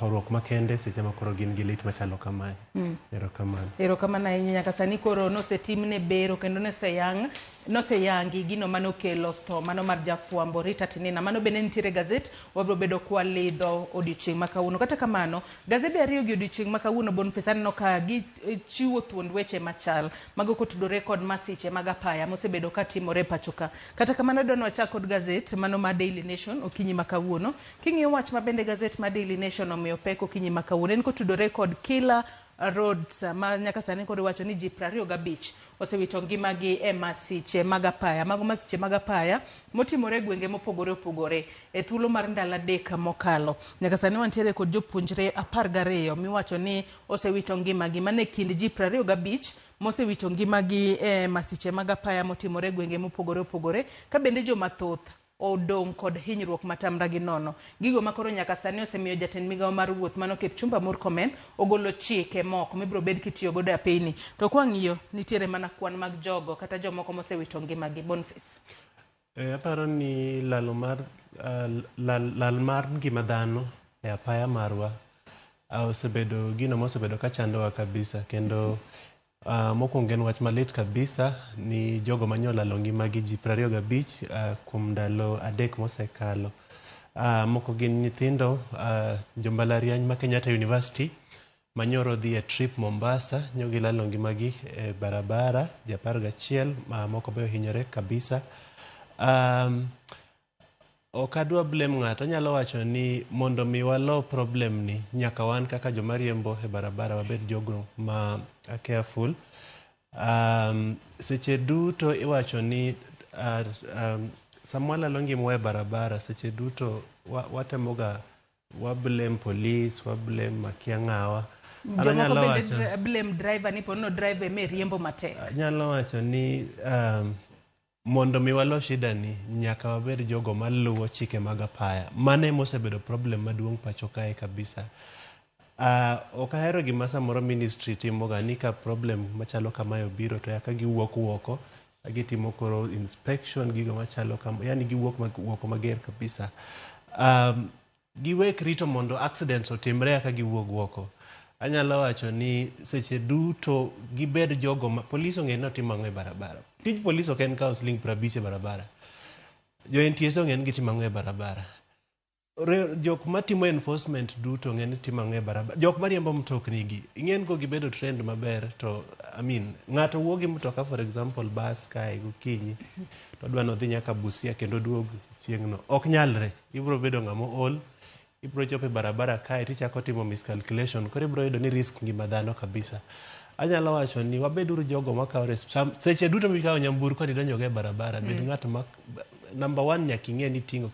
Speaker 19: horuok makende seche ma koro gin gi lit machalo kamae. Erokamano. Erokamano ahinya nyaka sani koro nosetimne bero kendo noseyangi gino manokelo tho mano mar jafwambo Rita Tinina. Mano bende nitiere gazet wabiro bedo kwalidho odiochieng' ma kawuono. Kata kamano, gazede ariyo gi odiochieng' ma kawuono Boniface aneno ka gichiwo thuond weche machal mago kotudore kod masiche mag apaya mosebedo katimore pacho ka. Kata kamano adwa ni wachak kod gazet mano mar Daily Nation okinyi ma kawuono. King'iyo wach ma bende gazet mar Daily Nation omiyo pek okinyi ma kawuono en kotudore kod Killer Roads ma nyaka sani koro iwacho ni ji 25 osewito ngimagi e masiche mag apaya. Mago masiche mag apaya motimore e gwenge mopogore opogore e thuolo mar ndalo 3 mokalo. Nyaka sani wantiere kod jopuonjre 12 miwacho ni osewito ngimagi mane kind ji 25 mosewito ngimagi e masiche mag apaya motimore e gwenge mopogore opogore ka bende joma thoth odong' kod hinyruok matamra gi nono. Gigo makoro nyaka sani osemiyo jatend migawo mar wuoth mano Kipchumba Murkomen ogolo chike moko mibiro bed kitiyo godo e apeyni. To kwang'iyo nitiere mana kwan mag jogo kata jomoko mosewito ngimagi. Boniface.
Speaker 6: Aparo ni lalo mar lal mar ngima dhano e apaya marwa osebedo gino mosebedo ka chandowa kabisa kendo mokwongo en wach malit kabisa ni jogo manyolalo ngimagi ji 25 kuom ndalo 3 mosekalo. Moko gin nyithindo jombalariany ma Kenyatta University manyoro dhi e trip Mombasa nyo gilalo ngimagi e barabara ji 11 moko be ohinyore kabisa. Ok adwa blame ng'ato, anyalo wacho ni mondo mi walo problem ni nyaka wan kaka joma riembo e barabara wabed jogo ma careful. Seche duto iwacho ni sama walalo ngimawa e barabara seche duto watemoga wa blame police, wa blame akia ng'awa.
Speaker 19: Jomoko bende blame driver ni pono driver eme riembo matek.
Speaker 6: Anyalo wacho ni mondo mi walo shida ni nyaka wabed jogo maluwo chike mag apaya. Mano ema osebedo problem maduong' pacho kae kabisa. Ok ahero gima samoro ministry timoga ni ka problem machalo kamae obiro to yaka giwuok oko gitimo koro inspection gigo machalo kama, yani giwuok oko mager kabisa. Giwek rito mondo accidents otimre eka giwuog oko. Anyalo wacho ni seche duto gibed jogo ma polis ong'e ni otimo ang'o e barabara. Tij polis ok en kawo siling 50 e barabara. Jo NTSA ong'e ni gitimo ang'o e barabara. Jok matimo enforcement duto ong'e ni timo ang'o e barabara. Jok mariembo mtokni gi, ing'e ni gibedo trend maber to I mean, ng'ato wuok gi mtoka for example bus kae gokinyi to odwa ni odhi nyaka Busia kendo oduog chieng'no. Ok nyalre, ibiro bedo ng'ama ool. Ibiro chopo e barabara kae tichako timo miscalculation, koro ibiro yudo ni risk ngima dhano kabisa. Anyalo wacho ni wabeduru jogo makawo seche duto mikawo nyamburko tidonjogo e barabara, bed ng'at ma number 1 nyaka ing'e ni ting'o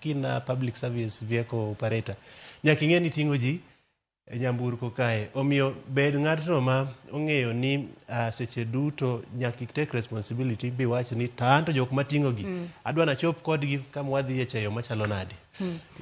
Speaker 6: kin public service vehicle operator nyaka ing'e ni ting'o ji e nyamburko kae. Omiyo bed ng'atno ma ong'eyo ni seche duto nyaka i take responsibility biwach ni to anto jok mating'o gi adwa nachop kodgi kama wadhiye cha e yo machalo nade.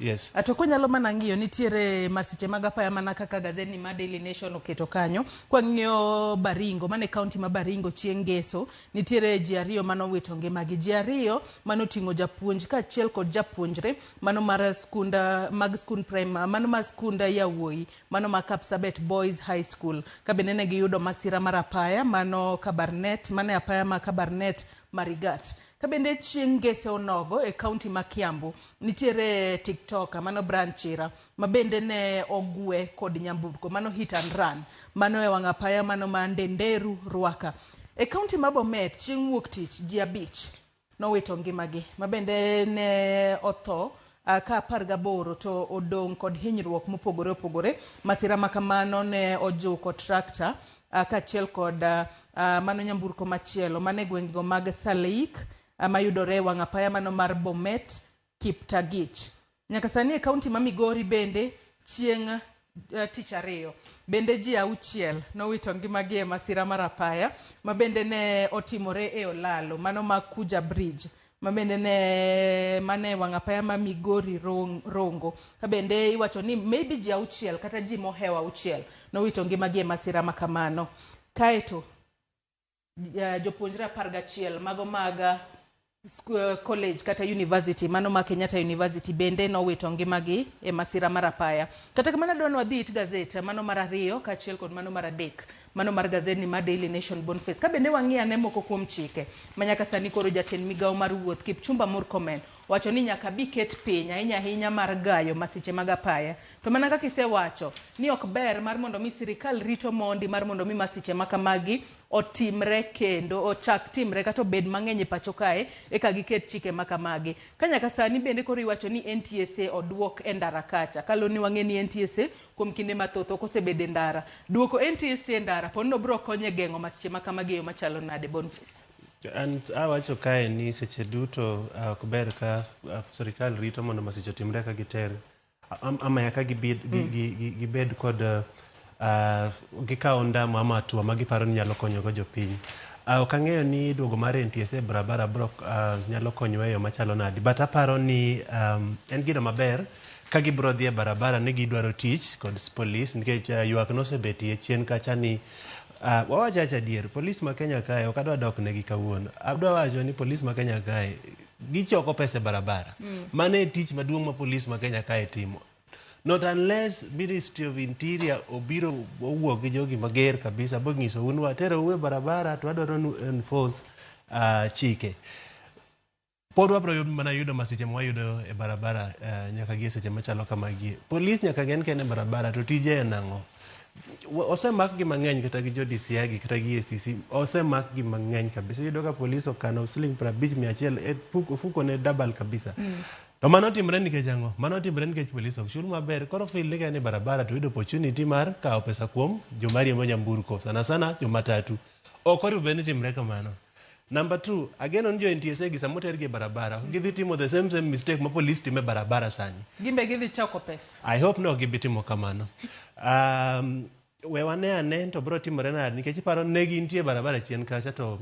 Speaker 6: Yes.
Speaker 19: To kunyalo mana ng'iyo nitiere masiche mag apaya mana kaka gazeti ma Daily Nation oketo kanyo. Kwang'iyo Baringo, mane county ma Baringo chieng' Ngeso, nitiere ji 2 manowito ngimagi. Ji 2 manoting'o japuonj kaachiel kod japuonjre mano mar skunda mag skund primary, mano mar skunda yawuoyi, mano mar Kapsabet Boys High School. Ka bende ne giyudo masira mar apaya mano Kabarnet, mane apaya ma Kabarnet Marigat. Ka bende chieng' Ngeso onogo e county ma Kiambu, nitiere TikToker mano Brian Chira ma bende ne ogwe kod nyamburko mano hit and run mano e wang' apaya mano ma Ndenderu Ruaka. E county ma Bomet chieng' wuok tich ji 5 nowito ngimagi ma bende ne otho ka 18 to odong' kod hinyruok mopogore opogore. Masira ma kamano ne ojuko tractor kaachiel kod mano nyamburko machielo mane gwengego mag Saleik mayudore e wang' apaya mano mar Bomet Kiptagich. Nyaka sani e county ma Migori bende chieng' tich ariyo bende ji 6 nowito ngimagi e masira mar apaya ma bende ne otimore e Olalo mano ma Kuja Bridge ma bende ne mane wang' apaya ma Migori Rongo. Ka bende iwacho ni maybe ji 6 kata ji mohewo 6 nowito ngimagi e masira ma kamano. Kaeto jopuonjre 11 mago mag college kata university mano ma Kenyatta University bende nowito ngimagi e masira mar apaya. Kata kamano adwa ni wadhi it gazet mano mar 2 kaachiel kod mano mar 3 mano mar gazet ma Daily Nation Boniface. Ka bende wang'i ane moko kuom chike ma nyaka sani koro jatend migawo mar wuoth Kipchumba Murkomen wacho ni nyaka bi ket piny ahinya ahinya mar gayo masiche mag apaya. To mana kaka isewacho ni ok ber mar mondo mi sirikal rito mondi mar mondo mi masiche ma kamagi otimre kendo ochak timre kata obed mang'eny e pacho kae eka giket chike ma kamagi. Ka nyaka sani bende koro iwacho ni NTSA oduok e ndara kacha. Kaluwore ni wang'e ni NTSA kuom kinde mathoth ok osebedo e ndara. Duoko NTSA e ndara pod nobiro konyo e geng'o masiche ma kamagi e yo machalo nade Boniface?
Speaker 6: An awacho kae ni seche duto ok ber ka sirikal rito mondo masiche otimre ka giter ama yaka gibed kod gikawo ndamo ama hatua ma giparo ni nyalo konyogo jopiny. Ok ang'eyo ni duogo mar NTSA e barabara biro nyalo konyowa e yo machalo nadi, but aparo ni en gino maber ka gibiro dhi e barabara ni gidwaro tich kod polis nikech ywak nosebetie chien kacha ni wawacho acha adier, polis ma Kenya kae ok adwa dok negi kawuono. Adwa wacho ni polis ma Kenya kae Gichoko pesa e barabara. Mano e tich maduong' ma polis ma Kenya kae timo. Not unless Ministry of Interior obiro owuok gi jogi mager kabisa bonyiso un waterou e barabara to wadwaro nu enforce chike. Pod wabiro mana yudo masiche mwayudo e barabara nyaka gi e seche machalo kamagi. Polis nyaka ng'e ni ka en e barabara to tije en ang'o. Osemak gi mang'eny kata gi jo DCI gi kata gi EACC osemak gi mang'eny kabisa. Iyudo ka polis okano siling 50 100 e ofuko ne double kabisa. To mano timre nikech ang'o? Mano timre nikech polis ok chul maber. Koro feel ni ka en e barabara to yudo opportunity mar kawo pesa kuom joma riembo nyamburko, sana sana jomatatu. Ok oriwo bed ni timre kamano. Number 2, ageno ni jo NTSA gi sama otergi e barabara, ok gidhi timo the same same mistake ma polis timo e barabara sani.
Speaker 19: Gimbe gidhi choko pesa.
Speaker 6: I hope ni ok gibi timo kamano. We wane ane to biro timore nade nikech iparo ne gintie e barabara chien kacha to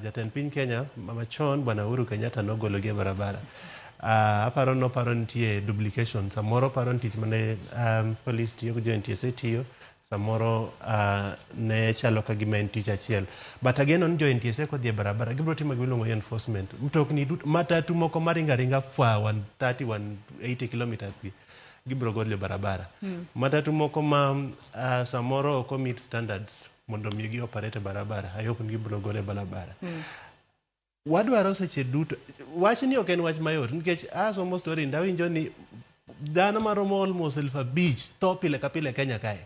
Speaker 6: jatend piny Kenya machon Bwana Uhuru Kenyatta nogologi e barabara. Aparo noparo nitie duplication samoro oparo ni tich mane polis tiyo gi jo NTSA tiyo samoro ne chalo ka gima en tich achiel. But ageno ni jo NTSA kodhi e barabara gibiro timo gima iluongo ni enforcement. Mtokni duto matatu moko maringo aringa fwa 130 180 kilometers gi gibiro golo e barabara. Matatu moko ma samoro ok meet standards mondo mi gi operate e barabara, I hope ni gibiro golo e barabara. Wadwaro seche duto wachni ok en wach mayot nikech asomo story ndawinjo ni dhano maromo almost 5,000 tho pile ka pile Kenya kae.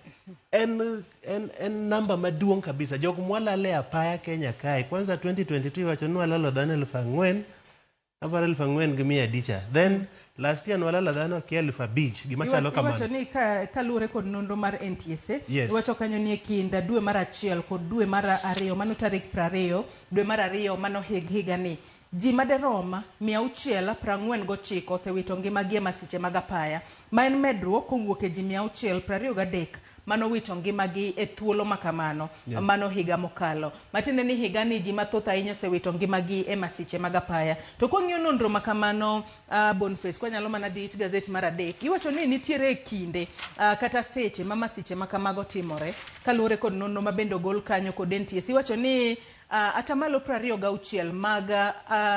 Speaker 6: En namba maduong' kabisa. Jok mwalalo e apaya Kenya kae. Kwanza 2022 iwacho ni walalo dhano 4,000, aparo 4,500. Then last year nwalalo dhano akia 5,000 gima chalo kamano.
Speaker 19: Iwacho ni kaluwore kod nonro mar NTSA,
Speaker 6: Yes.
Speaker 19: iwacho kanyo ni e kind dwe mar 1 kod dwe mar 2, mano tarik 20, dwe mar 2 mano higani, ji maderom 649 osewito ngimagi e masiche mag apaya, ma en medruok kowuok e ji 623 manowito ngimagi e thuolo ma kamano, mano higa mokalo. Matiende ni higani ji mathoth ahinya osewito ngimagi e masiche mag apaya. To kwang'iyo nonro ma kamano, Boniface, kwanyalo mana dhi it gazet mar 3, iwacho ni nitiere kinde kata seche ma masiche ma kamago timore, kaluwore kod nonro ma bende ogol kanyo kod NTSA. Iwacho ni atamalo 26 mag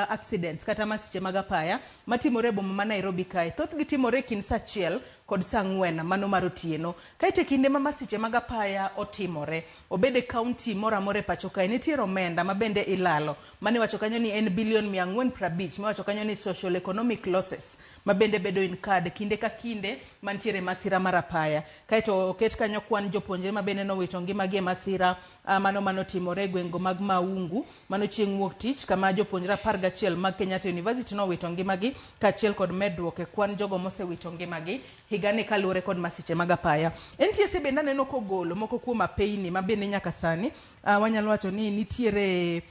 Speaker 19: accidents kata masiche mag apaya matimore e boma ma Nairobi kae, thothgi timore e kind saa 1 kod saa 4 mano mar otieno. Kaeto e kinde ma masiche mag apaya otimore, obed e kaunti moro amora e pacho kae, nitiere omenda ma bende ilalo, mane iwacho kanyo ni en bilion 450, miwacho kanyo ni social economic losses ma bende bedo incurred kinde ka kinde mantiere masira mar apaya. Kaeto oket kanyo kwan jopuonjre ma bende nowito ngimagi e masira mano manotimore e gwenge mag Maungu, mano chieng' wuok tich, kama jopuonjre 11 mag Kenyatta University nowito ngimagi, kaachiel kod medruok e kwan jogo mosewito ngimagi higani kaluwore kod masiche mag apaya. NTSA bende aneno kogolo moko kuom apeyni ma bende nyaka sani wanyalo wacho ni nitiere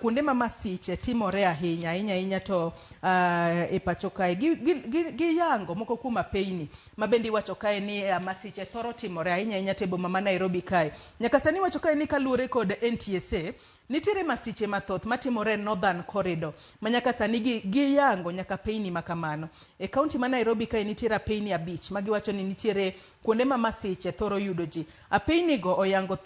Speaker 19: kuonde ma masiche timore ahinya ahinya ahinya to e pacho kae. Giyango moko kuom apeyni ma bende iwacho kae ni masiche thoro timore ahinya ahinya to e boma ma Nairobi kae. Nyaka sani iwacho kae ni kaluwore kod NTSA, nitiere masiche mathoth matimore e Northern Corridor ma nyaka sani giyango nyaka apeyni ma kamano. E kaunti ma Nairobi kae nitiere apeyni 5 ma giwacho ni nitiere kuonde ma masiche thoro yudo ji. Apeyni go oyango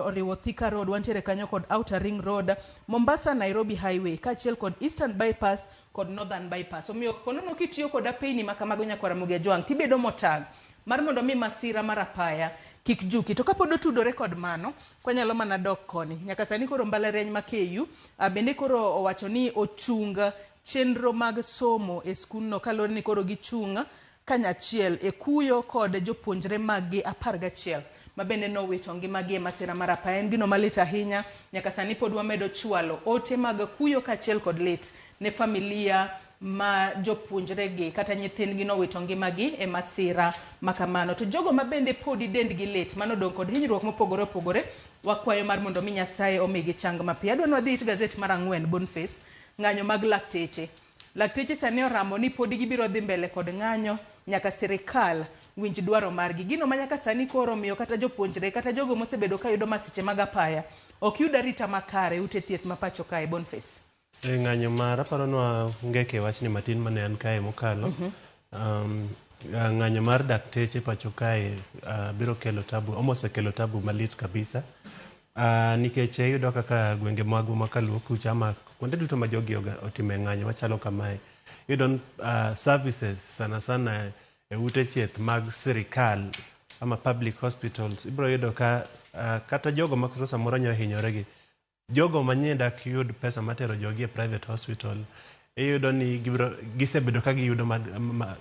Speaker 19: oriwo Thika Road, wantiere kanyo kod Outer Ring Road, Mombasa Nairobi Highway, kaachiel kod Eastern Bypass kod Northern Bypass. Omiyo konono kitiyo kod apeyni ma kamago nyakwar Ramogi Ajwang', tibedo motang' mar mondo mi masira mar apaya kik juki. To kapod otudore kod mano, kwanyalo mana dok koni. Nyaka sani koro mbalariany ma KU bende koro owacho ni ochung chenro mag somo e skundno kaluwore ni koro gichung' kanyachiel e kuyo kod jopuonjre maggi 11 ma bende nowito ngimagi e masira mar apaya. En gino malit ahinya. Nyaka sani pod wamedo chwalo ote mag kuyo kaachiel kod lit ne familia ma jopuonjregi kata nyithindgi nowito ngimagi e masira ma kamano. To jogo ma bende podi dendgi lit manodong' kod hinyruok mopogore opogore, wakwayo mar mondo mi Nyasaye omigi chang mapiyo. Adwa ni wadhi it gazet mar 4, Boniface, ng'anyo mag lakteche. Lakteche sani oramo ni podi gibiro dhi mbele kod ng'anyo nyaka sirikal winj dwaro margi. Gino ma nyaka sani koro miyo kata jopuonjre kata jogo mosebedo ka yudo masiche mag apaya ok yud arita makare ute thieth ma pacho kae, Boniface.
Speaker 6: E ng'anyo mar aparo nwa ngeke wachni matin mane an kae mokalo. Ng'anyo mar dakteche pacho kae biro kelo tabu, omosekelo tabu malit kabisa. Nikech iyudo kaka gwenge magwa ma kaluo kucha ama Kuonde duto ma jogi otime ng'anyo machalo kamae, iyudo ni services sana sana e ute thieth mag sirikal ama public hospitals ibiro yudo ka kata jogo ma kata samoro nyalo hinyore gi jogo manyien dak yud pesa matero jogi e private hospital iyudo ni gibiro gisebedo ka giyudo ma, ma,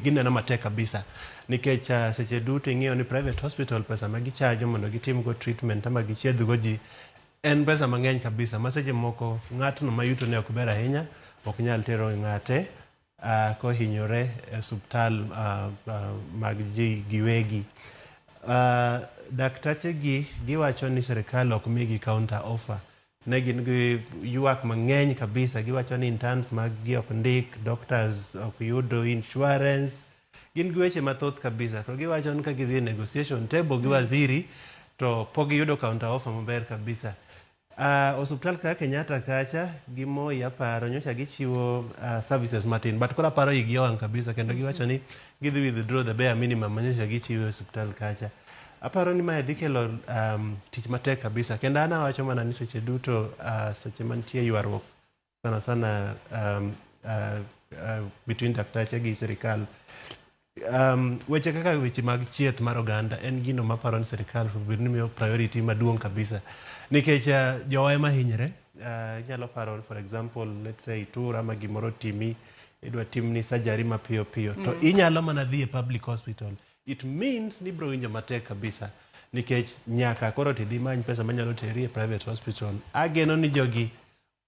Speaker 6: gineno matek kabisa nikech seche duto ing'eyo ni private hospital pesa ma gichajo mondo gitimgo treatment ama gichiedhgo ji en pesa mang'eny kabisa ma seche moko ng'atno ma yuto ne ok ber ahinya ok nyal tero ng'ate kohinyore e osuptal mag ji giwegi. Daktache gi giwacho ni sirikal ok migi counter offer. Ne gin gi ywak mang'eny kabisa giwacho ni interns mag gi ok ndik, doctors ok yudo insurance. Gin gi weche mathoth kabisa to giwacho ni ka gidhi e negotiation table gi waziri to pok giyudo counter offer maber kabisa. Osuptal kaka Kenyatta kacha gi Moi aparo nyocha gichiwo services matin but koro aparo igi owang' kabisa kendo giwacho ni gidhi withdraw the bare minimum manyocha gichiwo e osuptal kacha. Aparo ni mae dhi kelo tich matek kabisa kendo an awacho mana ni seche duto seche mantie ywaruok sana sana between daktache gi sirikal weche kaka weche mag chieth mar oganda en gino maparo ni sirikal bed ni miyo priority maduong' kabisa nikech jowa ema hinyre inyalo paro for example let's say itur ama gimoro timi idwa timni surgery mapiyo piyo to inyalo mana dhi e public hospital it means ni ibiro winjo matek kabisa nikech nyaka koro tidhi many pesa manyalo teri e private hospital ageno ni jogi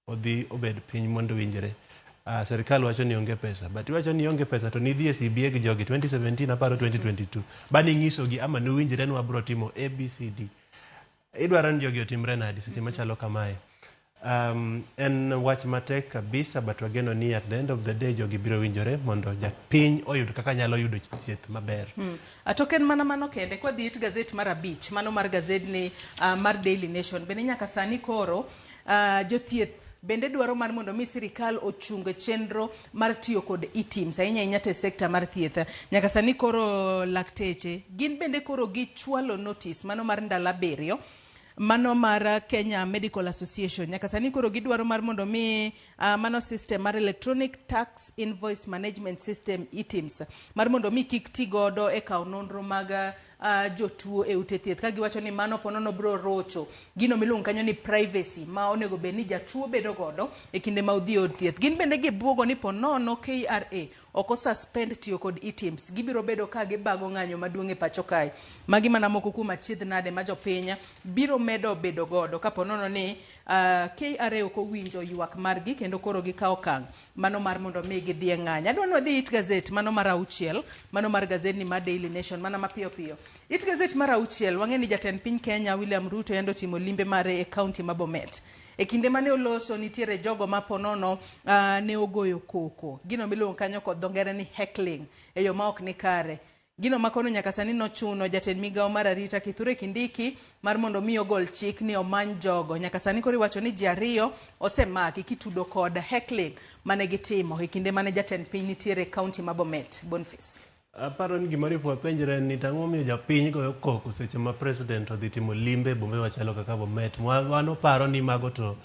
Speaker 6: odhi obed piny mondo winjre Sirikal wacho ni onge pesa but iwacho ni onge pesa to nidhi e CBA gi jogi 2017 aparo 2022 bani inyisogi ama nuwinjre ni wabro timo ABCD idwaro ni jogi otimre nadi seche machalo kamae en wach matek kabisa but wageno ni at the end of the day jogi biro winjore mondo japiny oyud kaka nyalo yudo thieth maber.
Speaker 19: To ok en mana mano kende, kwadhi it gazet mar abich, mano mar gazedni mar Daily Nation, bende nyaka sani koro jothieth bende dwaro mar mondo mi sirikal ochung chenro mar tiyo kod e-TIMS ahinya ahinya to e sekta mar thieth. Nyaka sani koro lakteche gin bende koro gichwalo notice mano mar ndalo 7 mano mar Kenya Medical Association. Nyaka sani koro gidwaro mar mondo mi mano system mar Electronic Tax Invoice Management System e-TIMS mar mondo mi kik ti godo e kawo nonro mag jotuo e ute thieth ka giwacho ni mano ponono biro rocho gino miluongo kanyo ni privacy ma onego bed ni jatuo bedo godo e kinde ma odhi e od thieth. Gin bende gibuogo ni ponono KRA ok osuspend tiyo kod e-TIMS gibiro bedo ka gibago ng'anyo maduong' e pacho kae. Magi mana moko kuom achiedh nade ma jopiny biro medo bedo godo kapo nono ni KRA ok owinjo ywak margi kendo koro gikawo okang' mano mar mondo mi gidhi e ng'anyo. Adwa ni wadhi it gazet mano mar 6 mano mar gazedni mar Daily Nation mana mapiyo piyo. It gazet mar 6 wang'e ni jatend piny Kenya William Ruto yando timo limbe mare e kaunti ma Bomet. E kinde mane oloso nitiere jogo ma ponono ne ogoyo koko. Gino miluongo kanyo kod dho ngere ni heckling e yo ma ok ni kare. Gino makono nyaka sani nochuno jatend migawo mar arita Kithure Kindiki mar mondo mi ogol chik ni omany jogo. Nyaka sani koro iwacho ni ji 2 osemaki kitudo kod heckling mane gitimo e kinde mane jatend piny nitiere e kaunti ma Bomet. Boniface.
Speaker 6: Aparo ni gima ripo wapenjre ni tang'o momiyo japiny goyo koko seche ma president odhi timo limbe e bombe machalo kaka Bomet. Wan oparo ni mago to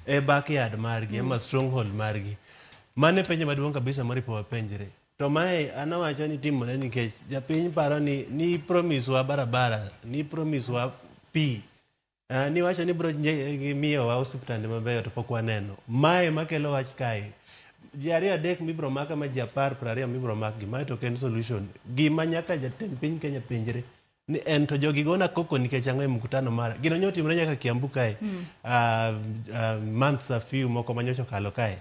Speaker 6: e backyard margi, ema stronghold margi. Mano e penjo maduong' kabisa maripo wapenjre. To mae an awacho ni timore nikech japiny paro ni promise wa barabara, ni promise wa pi, niwacho ni biro miyowa osiptande mabeyo to pok waneno. Mae makelo wach kae. Ji 2 3 mibiro mak ama ji 10 20 mibiro mak gi, mae to ok en solution. Gima nyaka jatend piny Kenya penjre ni en to jogi gona koko nikech ang'o e mkutano mara. Gino nyo timore nyaka Kiambu kae. Months a few moko manyocha okalo kae.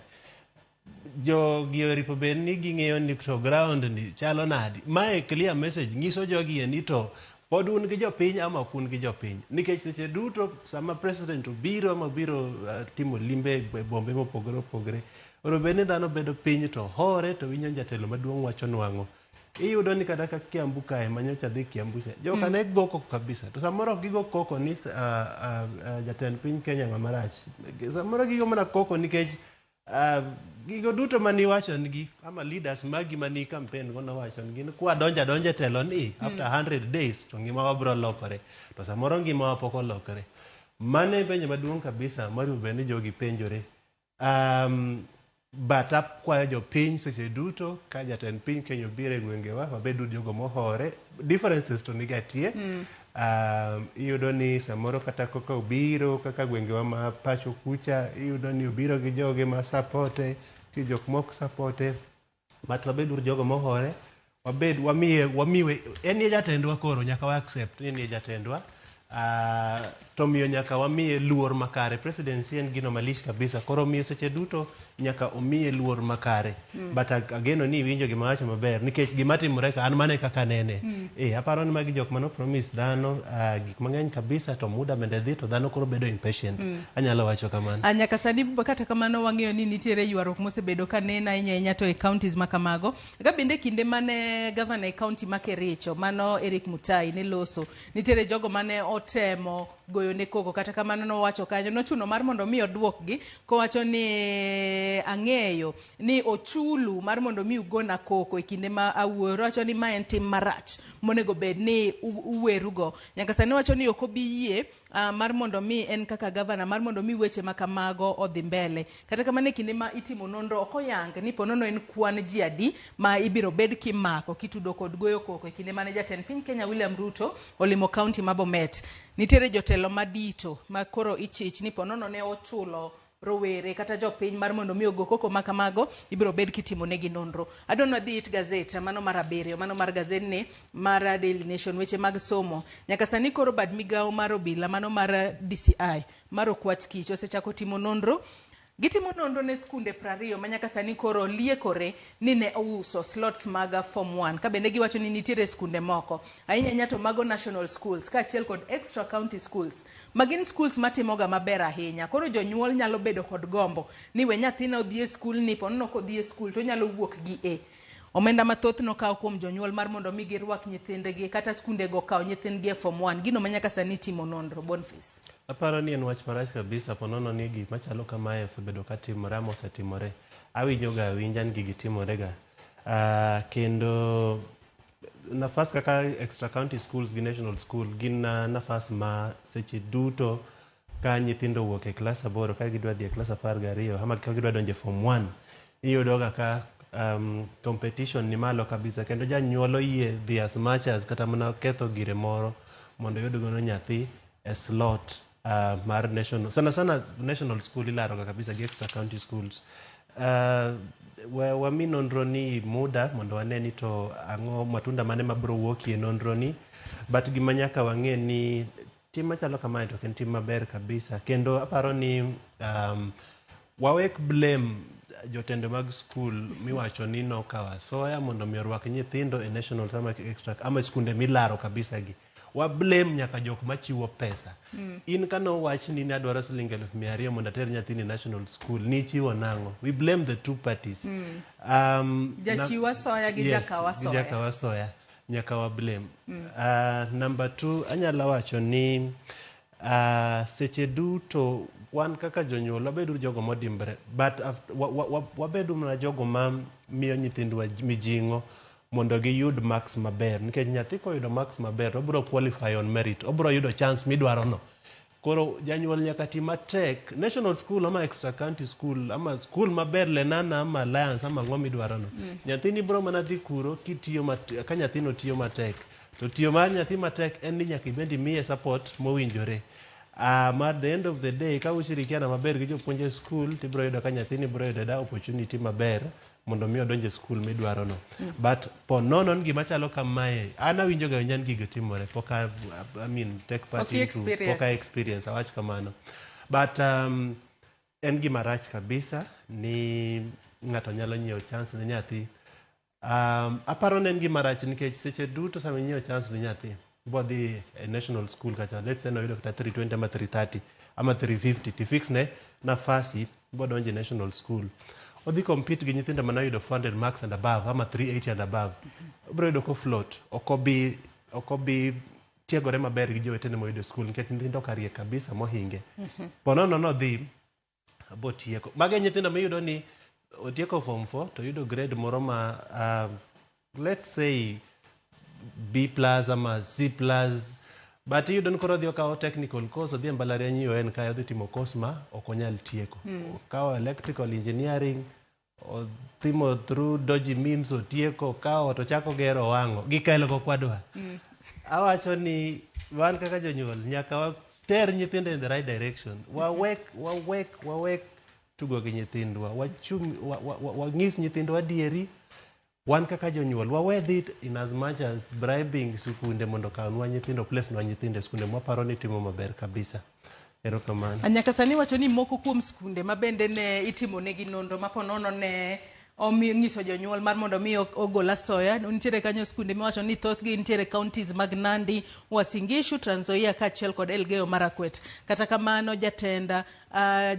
Speaker 6: Jogi oripo bed ni ging'eyo ni to ground ni chalo nadi. Mae clear message nyiso jogi ni to pod un gi jopiny ama ok un gi jopiny. Nikech seche duto sama president obiro ama obiro timo limbe e bombe mopogore opogore, onego bed ni dhano bedo piny to hore to winjo jatelo maduong' wacho nwang'o. Iyudo ni kata ka Kiambu kae manyocha dhi Kiambu cha, joka ne go koko kabisa. To samoro ok gigo koko ni jatend piny Kenya ng'ama rach. Samoro gigo mana koko nikech gigo duto maniwacho nigi ama leaders magi mani campaign go nowacho nigi ni kwa donja donja telo ni after 100 days to ngimawa biro lokore. To samoro ngimawa pok olokore. Mano e penjo maduong' kabisa moriwo bed ni jogi penjore. But akwayo jopiny seche duto ka jatend piny Kenya obiro e gwengewa wabed jogo mohore. Differences to niga tie. Iyudo ni samoro kata kaka obiro kaka gwengewa ma pacho kucha iyudo ni obiro gi joge ma supporte nitie jok mok supporte but wabed uru jogo mohore wabed wamiye wamiwe en e jatendwa koro nyaka wa accept ni en e jatendwa to miyo nyaka wamiye luor makare presidency en gino malich kabisa koro miyo seche duto nyaka omiye luor makare but ageno ni iwinjo gima awacho maber nikech gima timore ka an mano e kaka anene aparo ni magi jok mano promise dhano gik mang'eny kabisa to muda bende dhi to dhano koro bedo impatient anyalo wacho kamano
Speaker 19: Nyaka sani kata kamano wang'eyo ni nitiere ywaruok mosebedo ka neno ahinya ahinya to e counties ma kamago. Ka bende kinde mane gavana e county ma Kericho mano Eric Mutai ne loso, nitiere jogo mane otemo goyo ne koko kata kamano nowacho kanyo nochuno mar mondo mi oduokgi kowacho ni ang'eyo ni ochulu mar mondo mi ugona koko e kinde ma awuoyo. Owacho ni ma en tim marach monego bed ni uwerugo. Nyaka sani owacho ni ok obi yie mar mondo mi en kaka gavana mar mondo mi weche ma kamago odhi mbele. Kata kamano e kinde ma itimo nonro ok oyang ni ponono en kwan ji adi ma ibiro bed kimako kitudo kod goyo koko e kinde mane jatend piny Kenya William Ruto olimo kaunti ma Bomet. Nitiere jotelo madito ma koro ichich ni ponono ne ochulo rowere kata jopiny mar mondo mi ogo koko ma kamago ibiro bed kitimo negi nonro. Adwa ni wadhi it gazet mano mar abiriyo mano mar gazetni mar Daily Nation weche mag somo. Nyaka sani koro bad migawo mar obila mano mar DCI mar Okwach Kich osechako timo nonro. Gitimo nonro ne skunde 20 ma nyaka sani koro liekore ni ne ouso slots mag form 1 ka bende giwacho ni nitiere skunde moko ahinya ahinya to mago national schools kaachiel kod extra county schools ma gin schools matimoga maber ahinya. Koro jonyuol nyalo bedo kod gombo ni we nyathina odhi e skul ni ponono kodhi e skul to onyalo wuok gi A. Omenda mathoth nokaw kuom jonyuol mar mondo mi girwak nyithindgi kata skundego okaw nyithindgi e form 1 gino ma nyaka sani itimo nonro. Boniface.
Speaker 6: Aparo ni en wach marach kabisa ponono ni gik machalo kamae osebedo ka timore ama osetimore. Awinjo ga awinja ni gigi timore ga. Kendo nafas kaka extra county schools gi national school gin nafas ma seche duto ka nyithindo owuok e klas 8 ka gidwa dhi e klas 12 ama ka gidwa donjo e form 1 iyudo ga ka competition ni malo kabisa kendo janyuol oyie dhi as much as kata mana ketho gire moro mondo oyud godo nyathi e slot mar national sana sana national school ilaro ga kabisa gi extra county schools. Wami nonro ni muda mondo wane ni to ang'o matunda mane mabiro wuokie nonro ni but gima nyaka wang'e ni tim machalo kamae to ok en tim maber kabisa kendo aparo ni wawek blame jotendo mag skul miwacho ni nokawo asoya mondo mi orwak nyithindo e national ama extra ama skunde milaro kabisa gi wa blame nyaka jok machiwo pesa. In kane owachni ni adwaro siling 200,000 mondo ater nyathini national school nichiwo nang'o? We blame the two parties.
Speaker 19: Jachiw asoya gi jakaw asoya.
Speaker 6: Gi jakaw asoya nyaka wa blame. Number 2 anyalo wacho ni seche duto wan kaka jonyuol wabedo jogo modimbre but wabedo mana jogo ma miyo nyithindwa mijing'o mondo giyud marks maber nikech nyathi koyudo marks maber obiro qualify on merit obiro yudo chance midwaro no. Koro janyuol nyaka ti matek national school ama extra county school ama school maber Lenana ama Alliance ama ang'o midwaro no. Nyathini biro mana dhi kuro kitiyo ka nyathino tiyo matek to tiyo mar nyathi matek en ni nyaka ibed imiye support mowinjore. Ma at the end of the day ka ushirikiana maber gi jopuonj e school tibiro yudo ka nyathini biro yudo da opportunity maber mondo mi odonj e school midwaro no. But po nono ni gima chalo kamae an awinjo ga awinja ni gigo timore pok I mean take part into pok a experience awach kamano but en gima rach kabisa ni ng'ato nyalo nyiewo chance ne nyathi. Aparo ni en gima rach nikech seche duto sama inyiewo chance ne nyathi bodhi e national school kacha let's say noyudo kata 320 ama 330 ama 350 tifix ne nafasi bodonjo e national school odhi compete gi nyithindo mane oyudo 400 marks and above ama 380 and above obiro yudo ko float ok obi tiegore maber gi jowetene moyudo e school nikech nyithindo ka riek kabisa mohinge. Ponono nodhi botieko mage nyithindo miyudo ni otieko form 4 to yudo grade moro ma let's say B+ ama C+ But iyudo ni koro odhi okawo technical course, odhi e mbalariany UoN kae odhi timo course ma ok onyal tieko. Okawo electrical engineering, otimo through dodgy means otieko, okawo to ochako gero owang'o. Gikelo go kwadwa. Awacho ni wan kaka jonyuol nyaka water nyithindo in the right direction. Wawek, wawek, wawek tugo gi nyithindwa. Wachung, wang'is nyithindwa adieri. Wan kaka jonyuol wawe dhi in as much as bribing sikunde mondo okawnwa nyithindo, place nwa nyithindo e skunde mwaparo ni timo maber kabisa. Erokamano.
Speaker 19: Nyaka sani wacho ni moko kuom skunde ma bende ne itimo negi nonro ma ponono ne omiyo nyiso jonyuol mar mondo mi ogol asoya. Nitiere kanyo skunde miwacho ni thothgi nitiere counties mag Nandi, Uasin Gishu, Trans Nzoia kaachiel kod Elgeyo Marakwet. Kata kamano jatenda